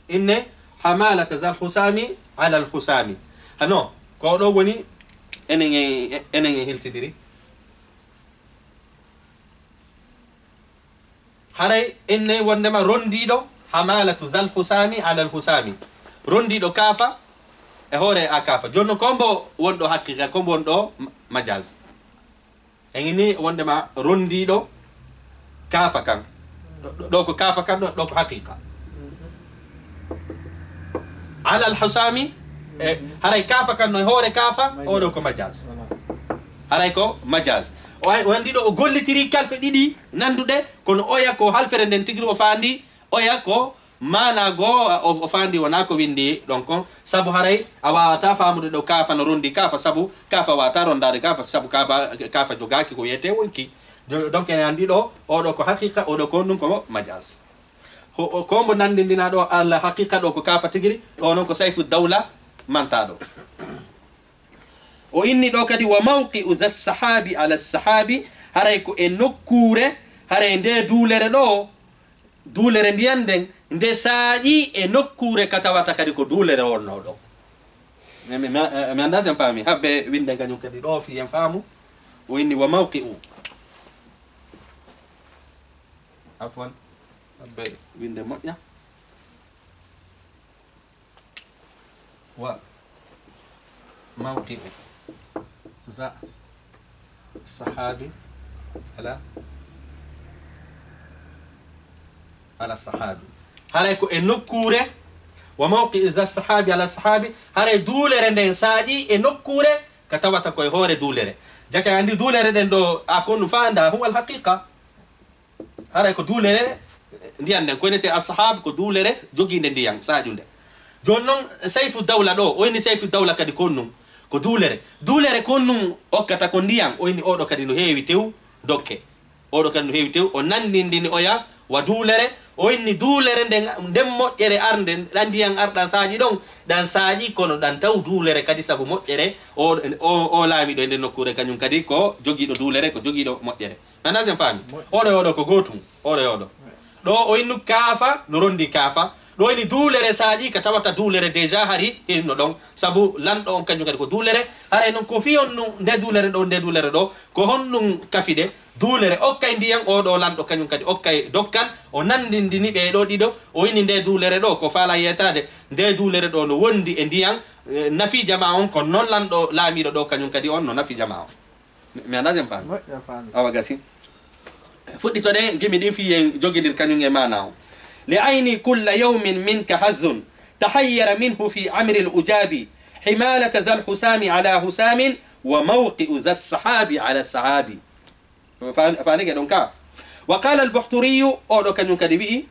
inne hamalata zal husaami alal husaami. Hano, ko ɗo woni enen e, enen e hiltidiri. Haray inne wondema rondiiɗo hamalatu zal husaami alal husaami. Rondiiɗo kaafa e hoore a kaafa. Jooni non, ko mbo wonɗo haqiqa, ko mbo wonɗo ma-, majaz. En ini wondema rondiiɗo kaafa kan. Ɗo, ɗo ko kaafa kan, ɗo, ɗo ko haqiqa. Alal husaami, e, haray kaafa kan no e hoore kaafa, o ɗo ko majaz. Haray ko majaz. O ay, o anndi ɗo o gollitiri kalfe ɗiɗi nanduɗe, kono oya ko halfere nden tigi o faandi, oya ko maana goo o, o faandi wonaa ko windi ɗon kon. Sabu haray a waawataa faamude ɗo kaafa no rondi kaafa, sabu kaafa waawataa rondaade kaafa, sabu kaafa, kaafa jogaaki ko wiyetee wonki. Jo-, donc en anndi ɗo, o ɗo ko haqiqa, o ɗo ko ɗum ko majaz. Ho, o, ko mbo nanndindinaa ɗo Allah haqiqa ɗo ko kaafa tigiri, ɗo non ko sayfu dawla mantaa ɗo. O inni ɗo kadi, wa mawqi'u dha sahabi ala sahabi, haray ko e nokkuure, haray nde duulere ɗo, duulere ndiyan nden, nde saaƴi e nokkuure ka tawata kadi ko duulere wonnoo ɗo. Mi, mi, mi, mi anndaa si en faami, habbe winnde kañum kadi ɗo fii en faamu. O inni, wa mawqi'u. Afwan, habbe winnde moƴƴa. Wa mawqi'u dha sahabi ala, ala sahabi. Haray ko e nokkuure, wa mawqi'u dha sahabi ala sahabi, haray duulere nden saaƴi e nokkuure ka tawata ko e hoore duulere. Jaka anndi duulere ɗen ɗo, a konnu faanda, huwa al haqiqa. Haray ko duulere ndiyan nden, ko wiyetee as-sahab, ko duulere jogiinde ndiyan, saaƴunde. Jooni non, sayfu dawla ɗo, o inni sayfu dawla kadi ko ɗum, ko duulere. Duulere ko ɗum okkata ko ndiyan, o inni oɗo kadi no heewi tew dokke. Oɗo kadi no heewi tew, o nanndindini oya wa duulere, o inni duulere nden, nden moƴƴere arnde, ɗan ndiyan arɗan saaƴi ɗon, ɗan saaƴi kono ɗan taw duulere kadi sabu moƴƴere, o, o, o laamiiɗo e nden nokkuure kañum kadi ko jogiiɗo duulere, ko jogiiɗo moƴƴere. Nana sen faami? Moƴƴi. Oɗo e oɗo ko gootum. Oɗo e oɗo. Ɗo o innu kaafa, no rondi kaafa. Ɗo ini duulere saaƴi ka tawata duulere déjà hari inno ɗon. Sabu lanɗo on kañum kadi ko duulere. Haray non ko fii honɗum nde duulere ɗo, nde duulere ɗo. Ko honɗum kafide? Duulere okkay ndiyan, oɗo lanɗo kañum kadi okkay dokkal. O nanndindini ɓee ɗo ɗiɗo. O ini nde duulere ɗo. Ko faalan yeetaade. Nde duulere ɗo no wondi e ndiyan. Eh, nafi jamaa on ko non lanɗo laamiiɗo ɗo kañum kadi on no nafi jamaa on. Mi, mi anndaa si en faami. Moƴƴa faami. Awa gasi. Fuɗɗitoɗen gimi ɗin fii en jogindir kañum e maana o. Li ayni kulla yawmin minka hazzun, tahayyara minhu fi amri al-ujabi, himalata dhal husami ala husamin, wa mawqi'u dhas sahabi ala sahabi. Fa-, faanike ɗon ka. Wa qala al-Buhturiyu, oɗo kañum kadi wi'i,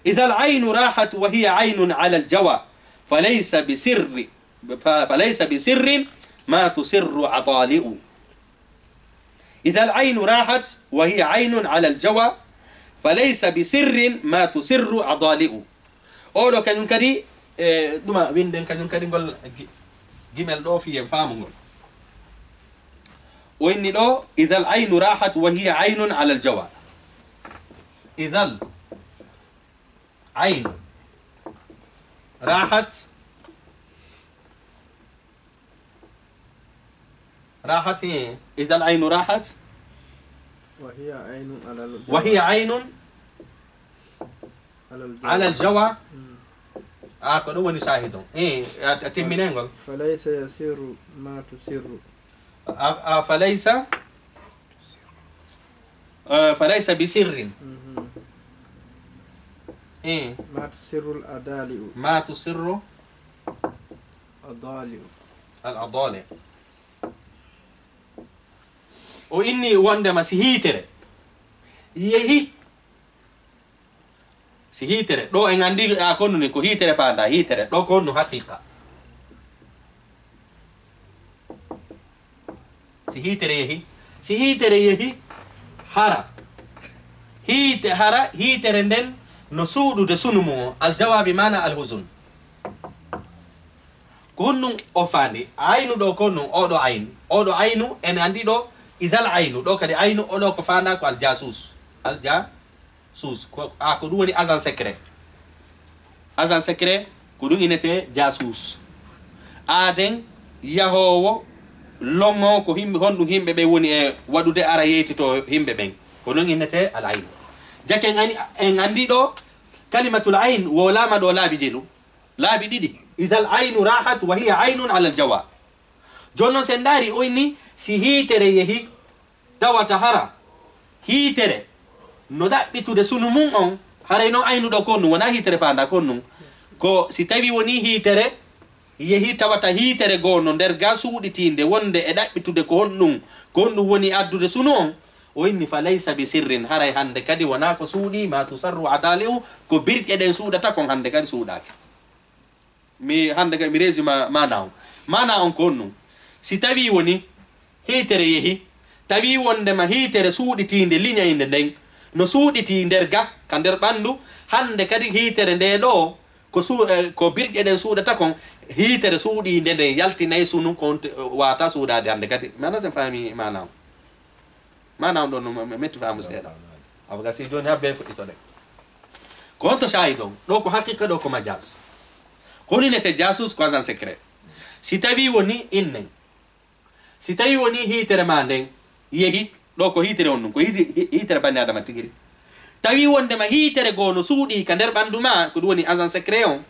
idha al-aynu rahat wa hiya aynun ala al-jawa, falaysa bi sirri, fa-, falaysa bi sirrin ma tusirru adali'u. Idha al-aynu rahat wa hiya aynun ala al-jawa, falaysa bi sirrin ma tusirru adali'u. Oɗo kañum kadi, e, ɗuma winden kañum kadi ngol gi-, gimel ɗo fii en faamu ngol. O inni ɗo, idha al-aynu rahat wa hiya aynun ala al-jawa. Idha al-aynu rahat Rahat, eh, idha al-aynu rahat. Wa hiya aynun ala al-jawa. Wa hiya aynun ala al-jawa. Ala al-jawa. Mm. Ah, ko ɗum woni shahidun. Eh, a, a timminay ngol. Falaysa yasiru ma tusirru. A, a, falaysa, eh, falaysa bi sirrin. Mhm. Eh. Ma tusirru al-adali'u. Ma tusirru. Adali'u. Al-adali. O inni wondema si hiitere yehi, si hiitere, ɗo en anndi, a, konnu ni ko hiitere faanda, hiitere, ɗo konnu haqiqa. Si hiitere yehi, si hiitere yehi, Hara. Hiite-, hara hiitere nden no suuɗude sunu mum o. Aljawa bi maana alhuzun. Ko honɗum o faandi? Aynu ɗo ko honɗum? Oɗo aynu. Oɗo aynu, en anndi ɗo, izal aynu. Ɗo kadi aynu, oɗo ko faanda ko aljasus. Aljasus. Ko, a, ko ɗum woni agent secret. Agent secret, ko ɗum innetee jasus. Aaden yahoowo, lonngoo ko himɓe, honɗum himɓe ɓen woni e waɗude, ara yeytitoo himɓe ɓen. Ko ɗum innetee al ayn. Jake en ani-, en anndi ɗo, kalimatul ayn wowlaama ɗo laabi jeɗu. Laabi ɗiɗi. Izal aynu rahat wa hiya aynun alal jawa. Jooni non, si en ndaari, o inni, si hiitere yehi, tawata hara hiitere no ɗaɓɓitude sunu mum on, haray non aynu ɗo ko honɗum? Wonaa hiitere faandaa ko honɗum. Ko si tawii wonii hiitere yehi, tawata hiitere goo no nder gaa suuɗitiinde wonde e ɗaɓɓitude ko honɗum, ko honɗum woni addude sunu on, o inni, fa laysa bi sirrin, haray hannde kadi wonaa ko suuɗii, ma tusarru adali'u, ko birƴe ɗen suuɗata kon hannde kadi suuɗaaki. Mi, hannde kay mi résumé maana on. Maana on ko honɗum? Si tawii woni hiitere yehi, tawii wonndema hiitere suuɗitiinde, liñaynde nden, no suuɗitii nder ga, ka nder ɓanndu, hannde kadi hiitere nde ɗo, ko su-, eh, ko birƴe ɗen suuɗata kon, hiitere suuɗiinde nden yaltinay sunu kon te-, waata suuɗaade hannde kadi. Mi anndaa si en faami maana on. Maana on ɗon no me-, metti faamu seeɗa. Awa ga si jooni habbe fuɗɗitoɗen. Ko honto shahid on? Ɗo ko haqiqa, ɗo ko majaz. Ko honɗum innetee jasus? Ko agent secret. Si tawii woni innen, si tawii woni hiitere maa nden yehi, ɗo ko hiitere on ɗum, ko hiiti-, hi-, hiitere banni Adama tigiri. Tawii wonndema hiitere goo no suuɗii ka nder ɓanndu maa, ko ɗum woni agent secret on.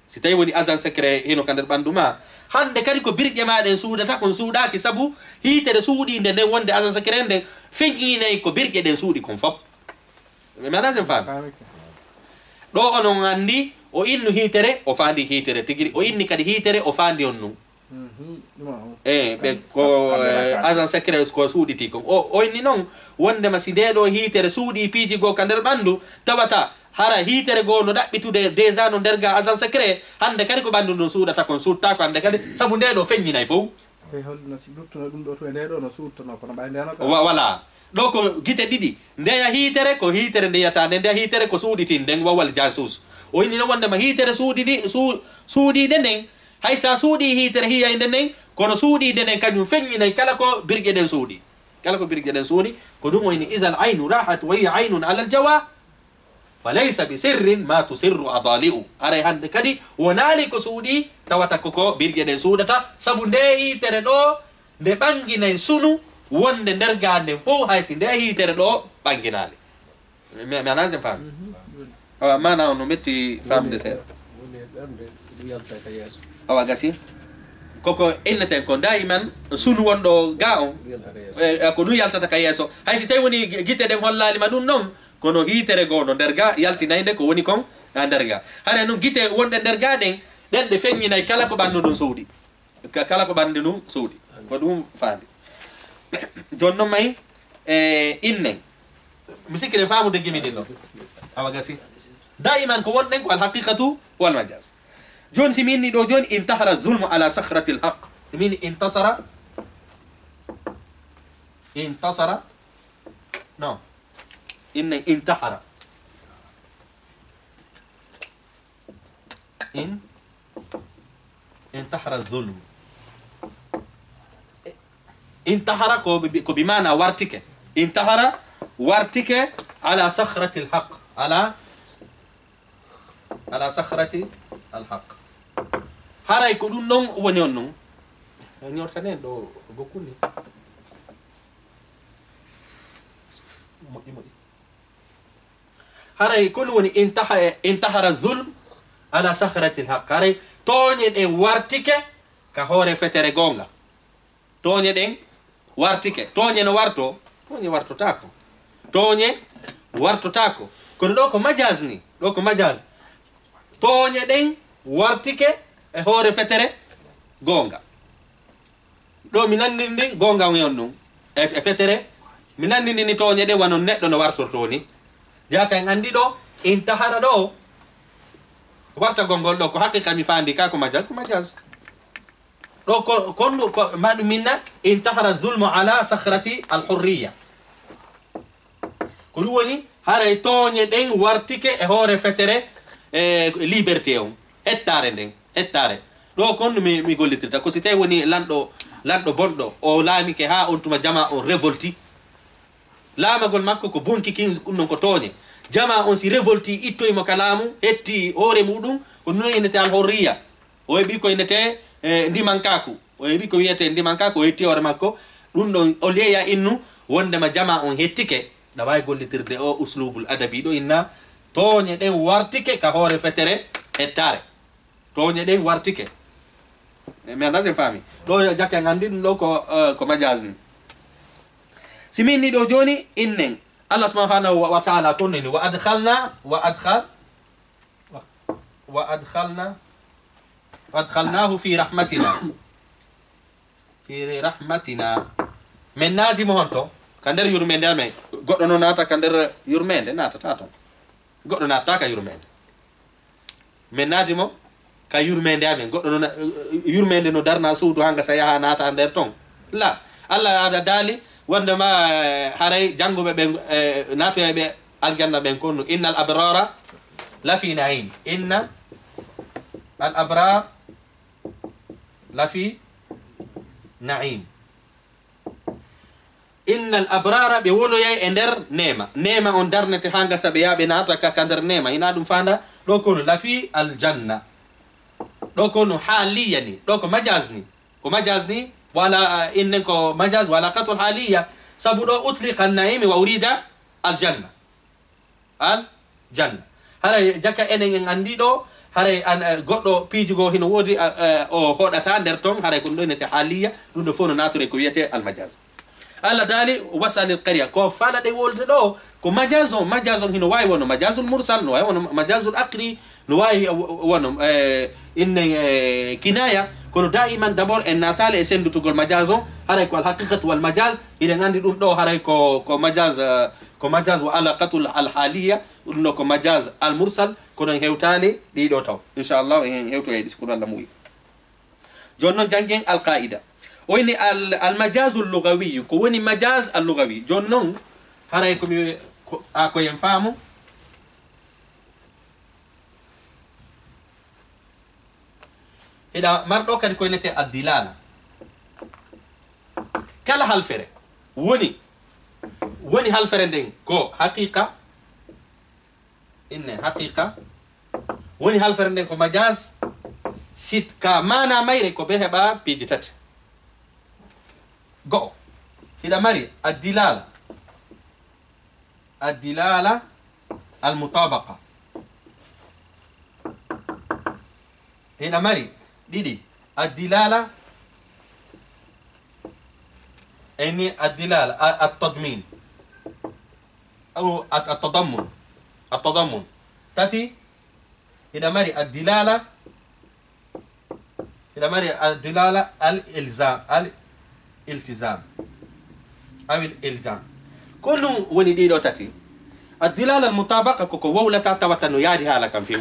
Si tawii woni agent secret hino ka nder ɓanndu maa, hannde kadi ko birƴe maa ɗen suuɗata kon suuɗaaki, sabu hiitere suuɗiinde nden wonde agent secret nden feññinay ko birƴe ɗen suuɗi kon fof. Mi anndaa si en faami. Faami. Ɗo onon anndi, o innu hiitere, o faandi hiitere tigiri, o inni kadi hiitere, o faandi on ɗum. Mhm. Ɗum o. Eh, ɓe ko, eh, agent secret ko suuɗitii kon. O, o inni noon, wonndema si ndee ɗoo hiitere suuɗii piiji goo ka nder ɓanndu, tawata hara hiitere goo no ɗaɓɓitude déjà no nder ga agent secret, hannde kadi ko ɓanndu ndun suuɗata kon, suuɗtaako hannde kadi, sabu ndee ɗoo feññinay fof. Ɓe holno si luttuno ɗum ɗo to e ndee ɗoo no suuɗtanoo, kono ɓay ndee no ka. Wa-, voilà. Ɗo ko gite ɗiɗi. Ndeya hiitere ko hiitere ndeyata nde, ndeya hiitere ko suuɗitii nden, wawal jaasuus. O inni noon wonndema hiitere suuɗiɗi-, suu-, suuɗiinde nden, hay so a suuɗii hiitere hiyaynde nden, kono suuɗiinde nden kañum feññinay kala ko birƴe ɗen suuɗii. Kala ko birƴe ɗen suuɗii, ko ɗum o inni, idal aynu rahat wa hiya aynun alal jawa, fa laysa bi sirrin ma tusirru adali'u. Haray hannde kadi wonaali ko suuɗii, tawata ko ko birƴe ɗen suuɗata, sabu ndee hiitere ɗoo, nde ɓannginay sunu wonde nder gaa nden fof, hay si ndee hiitere ɗoo ɓannginaali. Mi, mi anndaa si en faami. Awa, maana on no metti faamde seeɗa. Woni e ɓernde, ɗum yalta ka yeeso. Awa, gasi. Koko inneten ko daa'iman sunu wonɗo gaa on, ɗum yalta ka yeeso. E, e, ko ɗum yaltata ka yeeso. Hay si tawi woni gi-, gite ɗen hollaali ma ɗum ɗon, kono hiitere goo no nder gaa yaltinaynde ko woni kon haa nder gaa. Hara noon gite wonɗe nder gaa ɗen, ɗen ɗe feññinay kala ko ɓanndu ndun suuɗii. Ka-, kala ko ɓanndu ndun suuɗii. Ko ɗum faandi. Jooni noon may, e, innen. Mi sikki ɗen faamude gimi ɗin ɗon. Awa gasi. Daa'iman ko wonɗen ko alhaqiqatu wal majaz. Jooni si mi inni ɗoo jooni, intahara zulmu ala sakhratil haq. Si mi inni intasara, intasara, non. Innen intahara. In, intahara zulm. Intahara ko bi, ko bi maana wartike. Intahara wartike ala sakhratil haq. Ala, ala sakhrati al haq. Haray ko ɗum ɗon woni on ɗum. Ñortanen ɗo gokkuni. Moƴƴi, moƴƴi. Haray ko ɗum woni intaha-, intahara zulm ala sakhratil haq. Haray tooñe ɗen wartike ka hoore fetere goonga. Tooñe ɗen wartike. Tooñe no warto? Tooñe wartotaako. Tooñe wartotaako. Kono ɗo ko majaz ni. Ɗo ko majaz. Tooñe ɗen wartike e hoore fetere goonga. Ɗo mi nanndini goonga on ɗum. E, e fetere, mi nanndini ni tooñe ɗe wano neɗɗo no wartortoo ni. Jaaka en anndi ɗo, intahara ɗo, wartagol ngol ɗo, ko haqiqa mi faandi ka ko majaz, ko majaz. Ɗo ko, ko, ko ma ɗum minna, intahara zulmu ala sakhrati al hurriya. Ko ɗum woni, haray tooñe ɗen wartike e hoore fetere, e liberté on, hettaare nden, hettaare. Ɗo kon mi, mi gollitirta, ko si tawi woni lanɗo, lanɗo bonɗo, o laamike haa on tuma jama on révolti. Laamagol makko ko bonki kin, ɗum non ko tooñe. Jama on si révolti, ittoy mo ka laamu, hetti hoore muɗum, ko ɗum non innete alhorriya. O heɓi ko innete, eh, ndimankaaku. O heɓi ko wiyete ndimankaaku, o hetti hoore makko. Ɗum ɗon, o leya innu, wondema jama on hettike. Ɗa waawi gollitirde o uslubul adabi ɗo inna, tooñe ɗen wartike ka hoore fetere hettaare. Tooñe ɗen wartike. E, mi anndaa si en faami. Ɗo jaka en anndi ɗum ɗo ko, eh, ko majaz ni. Si min ni ɗo jooni, innen. Allah subhanahu wa, wa ta'ala kon ni, wa adkhalna, wa adkhal, wa, wa adkhalna, wa adkhalnahu fi rahmatina. Fi rahmatina. Men naadi mo honto? Ka nder yurmeende amen. Goɗɗo no naata ka nder yurmeende, naatata ton. Goɗɗo naatata ka yurmeende. Men naadi mo ka yurmeende amen. Goɗɗo no na-, yurmeende no darna suudu hanga sa yaha naata nder ton. La. Allah ada daali wonde ma, eh, haray jannguɓe ɓen, eh, naatoyɓe aljanna ɓen konnu. Innal abrara lafi na'im. Inna al abrar lafi na'im. Innal abrara, ɓe wonoyay e nder neema. Neema on darnete haa ngasa ɓe yaa ɓe naata ka, ka nder neema. Ina ɗum faanda? Ɗo kono lafi aljanna. Ɗo kono haaliya ni. Ɗo ko majaz ni. Ko majaz ni, wala, ah, innen ko majaz, wala qatul haaliya. Sabu ɗo utliqa naimi wa urida aljanna. Al janna. Haray jaka enen en anndi ɗo, haray an, eh, goɗɗo piiji goo hino woodi, eh, eh, o hoɗata nder ton, haray ko ɗum ɗo innete haaliya, ɗum ɗo fof no naatore ko wiyete almajaz. Allah daali, "Was'alil qarya." Ko fala ɗe wolde ɗo, ko majaz on, majaz on hino waawi wono majazul mursal, no waawi wono majazul aqli, no waawi wo-, wono, eh, inne, eh, kinaya, kono daiman d'abord en naataali e senndutugol majaz on, haray ko al haqiqatu wal majaz, hiɗen anndi ɗum ɗo, haray ko, ko majaz, eh, ko majaz wa alaqatul al haaliya, ɗum ɗo ko majaz al mursal, kono en hewtaali ɗiɗo taw. Inchallah, en hewtoyay ɗi, si ko Allah muuyi. Jooni noon, janngen al qaida. O inni al, al majazul lugawi. Ko woni majaz al lugawi? Jooni noon, haray ko mi, ko, a ko en faamu. Hiɗa marɗo kadi ko innete addilala. Kala halfere woni, woni halfere nden ko haqiqa, inne haqiqa, woni halfere nden ko majaz, sit ka maana mayre ko be heɓa piiji tati. Go'o, hiɗa mari addilala, addilala al mutabaqa. Hiɗa mari ɗiɗi, addilala, eni addilala, a-, at-tadmin. Aw at-, at-tadammun. At-tadammun. Tati, hiɗa mari addilala, hiɗa mari addilala al ilzam, al iltizam, awil ilzam. Ko ɗum woni ɗiɗo tati. Addilala al mutabaqa ko ko wowlata tawata no yaadi haala kan few.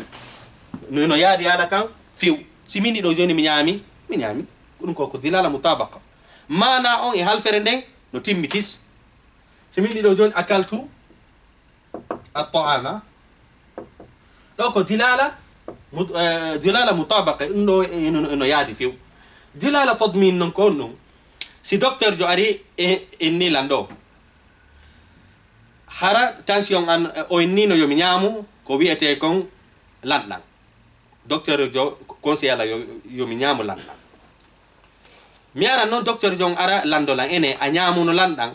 No, no yaadi haala kan few. Si min ɗiɗo jooni mi ñaami, mi ñaami. Ko ɗum ko, ko dilala mutabaqa. Maana on e halfere nden no timmitis. Si min ɗiɗo jooni akaltu, at-ta'ama. Ɗo ko dilala mut-, eh, dilala mutabaqa, ɗum ɗo eno, eno yaadi few. Dilala tadmin non ko on ɗum. Si docteur jo ari e, inni lan ɗo. Hara tension an, eh, o innino yo mi ñaamu ko wiyete kon lanɗan. Docteur jo conseil ala yo, yo mi ñaamu lanɗan. Mi ara noon docteur jo on ara lanndo lan ene a ñaamuno lanɗan.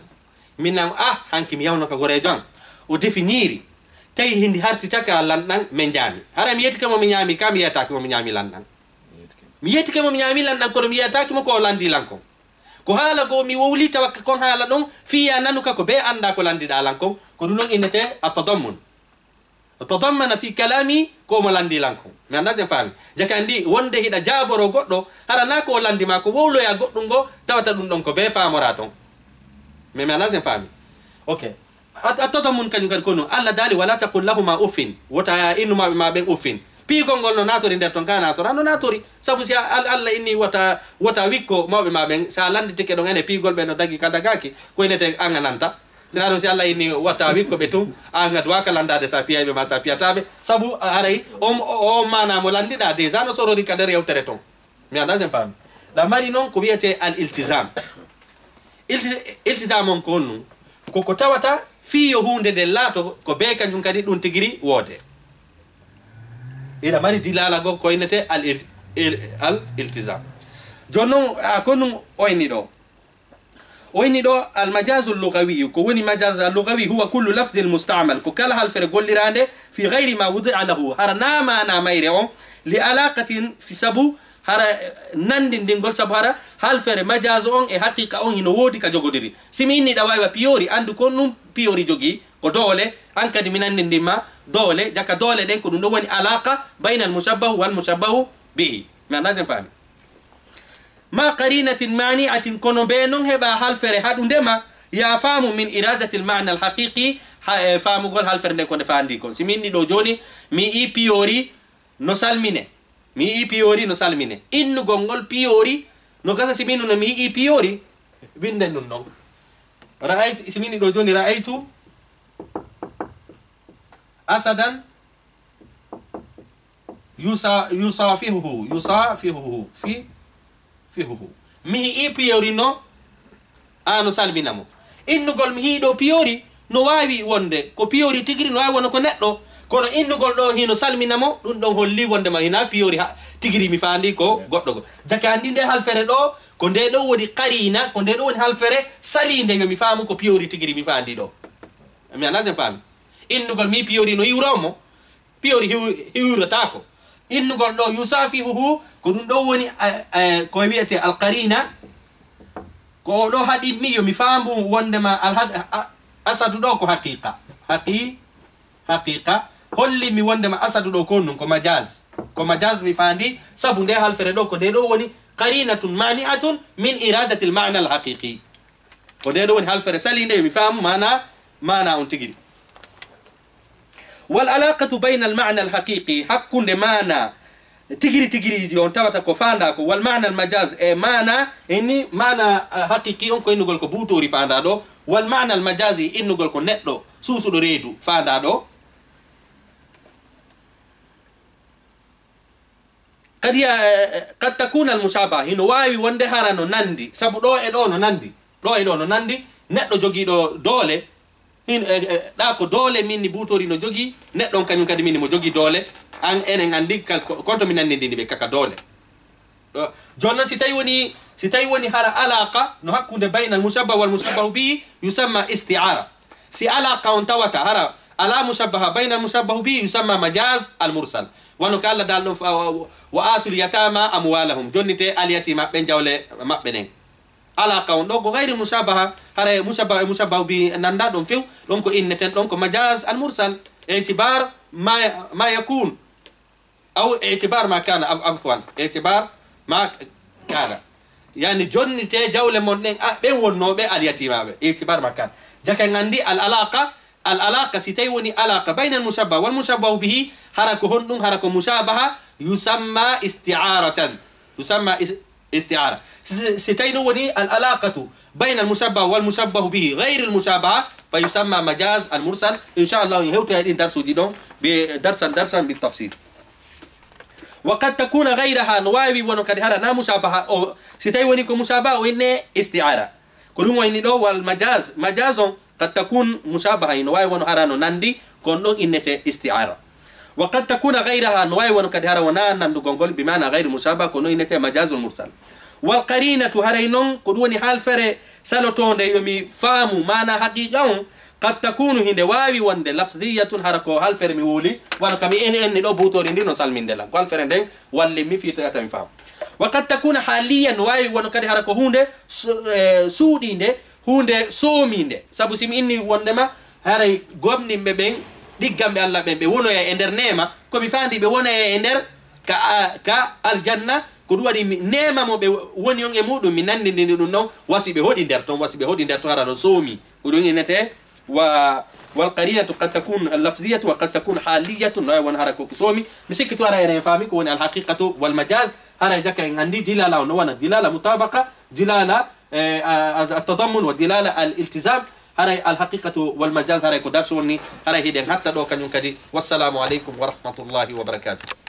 Min nan, ah, hanki mi yawno ka goreejo an. O defi ñiiri. Tawi hindi hartitaka lanɗan min ñaami. Hara mi yettike mo mi ñaami ka, mi yetaaki mo mi ñaami lanɗan. Mi yettike mo mi ñaami lanɗan, kono mi yetaaki mo ko o lanndi lan kon. Ko haala goo mi wowli tawa kon haala ɗon fiya nanuka ko be annda ko lanndiɗaa lan kon. Ko ɗum ɗon innete a tadammun. Tadammana fi kalami ko omo lanndi lan kon. Mi anndaa si en faami. Jaka anndi wonde hiɗa jaaboro goɗɗo, hara naa ko o lanndi ma ko wowloya goɗɗum ngo, tawata ɗum ɗon ko bee faamora ton. Mi, mi anndaa si en faami. Ok. A, a tadammun kañum kadi ko non. Allah daali, "Wala taqul lahuma uffin." Wota innu mawɓe ma ɓen uffin. Piigol ngol no naatori nder ton, ka naatora no naatori. Sabu si a, Al-, Allah inni wota, wota wikko mawɓe ma ɓen, sa lannditike ɗon ene piigol ɓe no dagi ka dagaaki, ko inete an a nanta. Sina ɗum si Allah inni watta wikko ɓe tun, an a duwaka landade sa piyayɓe ma sa piyataɓe. Sabu haray on, o, o maana mo landiɗa déjà no sorori ka nder yewtere ton. Mi anda sen faami. Ɗa mari noon ko wiyete al iltisam. Ilti-, iltisam on ko honɗum? Ko ko tawata fii yo huunde nden laato ko bee kañum kadi ɗum tigiri woode. Ina mari dilala goo ko innete al il-, il-, al iltisam. Jooni noon, a, ko ɗum o inni ɗo. O inni ɗo al majazu lugawi, ko woni majaz al lugawi, huwa kullu lafzin musta'mal, ko kala halfere golliraande fi gayri ma wudi'a lahu, hara na maana mayre on, li alaqatin, fi sabu hara, eh, nanndindingol, sabu hara halfere majaz on e haqiqa on hino woodi ka jogodiri. Si mi inni ɗa waawi wa piyori, anndu ko ɗum piyori jogii, ko doole, an kadi mi nanndindin ma doole, jaka doole ɗen ko ɗum ɗon woni alaqa bayna al mushabbahu wal mushabbahu bihi. Mi anndaa sen faami. Ma qarinatin mani'atin, kono bee non heɓa halfere haɗunde ma, ya faamu min iradatil ma'na al haqiqi, ha, e faamugol halfere nden ko nde faandi kon. Si mi inni ɗo jooni, mi i piyori no salmine. Mi i piyori no salmine. Innugol ngol piyori no gasa si mi innuno mi i piyori. Winden ɗum ɗon. Ra'aytu, si mi inni ɗo jooni, ra'aytu asadan yusa-, yusafihuhu, yusafihuhu, fi-, fihuhu. Mi hi'i piyori no, a no salmina mo. Innugol mi hi'i ɗo piyori, no waawi wonde ko piyori tigiri, no waawi wona ko neɗɗo. Kono innugol ɗo hino salmina mo, ɗum ɗon holli wonde ma hina piyori ha, tigiri mi faandi ko goɗɗo go. Jaka anndi nde halfere ɗo, ko nde ɗo woni qarina, ko nde ɗo woni halfere saliinde yo mi faamu ko piyori tigiri mi faandi ɗo. Mi anndaa sen faami. Innugol mi piyori no iwro mo, piyori hiw-, hiwrotaako. Innugol ɗo yusafihuhu, ko ɗum ɗo woni, eh, eh, ko wiyete alqarina. Ko o ɗo haɗimmi yo mi faamu wondema alha-, a-, asadu ɗo ko haqiqa. Haqi-, haqiqa. Holli mi wondema asadu ɗo ko ɗum ko majaz. Ko majaz mi faandi, sabu nde halfere ɗo ko nde ɗo woni qarinatun mani'atun min iradatil ma'na al haqiqi. Ko nde ɗo woni halfere saliinde, yo mi faamu maana, maana on tigiri. Wal alaqatu bayna al ma'na al haqiqi, hakkunde maana tigiri tigiriji on tawata ko faanda ko, wal ma'na al majaz, e maana inni maana, ah, haqiqi on ko innugol ko buutoori faanda ɗo, wal ma'na al majazi innugol ko neɗɗo suusuɗo reedu faanda ɗo. Qad ya-, eh, eh, qad takuna al mushabaha, hino waawi wonde hara no nandi, sabu ɗo e ɗo no nandi, ɗo e ɗo no nandi, neɗɗo jogiiɗo doole, hin-, eh, eh, ɗa ko doole min ni buutori no jogii, neɗɗo on kañum kadi min ni mo jogii doole, an enen anndi ka, ko, konto mi nandindini ɓe kaka doole. Ɗo, jooni noon si tawi woni, si tawi woni hara alaqa no hakkunde bayna al mushabbah wal mushabbahu bihi, yusamma isti'ara. Si alaqa on tawata hara ala mushabbaha bayna al mushabbahu bihi, yusamma majaz al mursal. Wano ka Allah daal ɗon fa-, wa, wa atul yatama amwalahum. Jonnite al yatima ɓe jawle maɓɓe ɗen. Alaqa on ɗo ko gayri mushabaha, hara e mushabbaha e mushabbahu bihi nanda ɗon few, ɗon ko inneten ɗon ko majaz al mursal. I'tibar ma, ma yakun. Aw i'tibar ma kana, af-, afwan. I'tibar ma kana. Yani jonnite jawle mon ɗen, a, ɓen wonnooɓe al yatimaaɓe. I'tibar ma kana. Jaka en anndi al alaqa, al alaqa si tawi woni alaqa bayna al mushabbah wal mushabbahu bihi, hara ko honɗum, hara ko mushabaha, yusamma isti'aratan. Yusamma is-, isti'ara. Si, si, si tawi ɗum woni al alaqatu bayna al mushabbah wal mushabbahu bihi, gayri al mushabaha, fa yusamma majaz al mursal. Inchallah, en hewtoya ɗin darsuuji ɗon, bi darsan, darsan bi tafsil. Wa qad takuna gayraha, no waawi wono kadi hara na mushabaha o, si tawi woni ko mushabaha o inne isti'ara. Ko ɗum o inni ɗo wal majaz, majaz on, qad takun mushabaha, no waawi wono hara no nandi, kon ɗon innete isti'ara. Wa qad takuna gayraha, no waawi wono kadi hara wona nandugol ngol, bi maana gayri mushabaha, ko ɗum innete majazul mursal. Wal qarinatu, haray non, ko ɗum woni halfere salotonde yo mi faamu maana haqiqa on, qad takunu, hinde waawi wonde, lafziyatun, hara ko halfere mi wuli, wano ka mi eni enni ɗo buutori ndi no salminde lan. Ko halfere nden walli mi fii tawata mi faamu. Wa qad takuna haliyan, waawi wono kadi hara ko huunde su-, eh, suuɗiinde, huunde soomiinde. Sabu si mi inni wondema haray gomɗinɓe ɓen, ɗigganɓe Allah ɓen, ɓe wonoya e nder neema, ko mi faandi ɓe wonaya e nder ka, a, ka aljanna, ko ɗum waɗi mi neema mo ɓe woni on e muɗum, mi nandindini ɗum non, wasi ɓe hoɗi nder ton, wasi ɓe hoɗi nder ton, hara no soomi. Ko ɗum innete wa, wal qarinatu qad takun lafziyatu wa qad takun haliyatu, no waawi won hara ko ko soomi. Mi sikki to hara enen faami ko woni al haqiqatu wal majaz, hara e jaka en anndi dilala on no wona dilala mutabaqa, dilala, eh, a, a, at tadammun wa dilala al iltizam. Haray alhaqiqatu wal majaz, haray ko darsu wonni, haray hiɗen hatta ɗo kañum kadi. Wassalamu aleykum wa rahmatullahi wa barakatuh.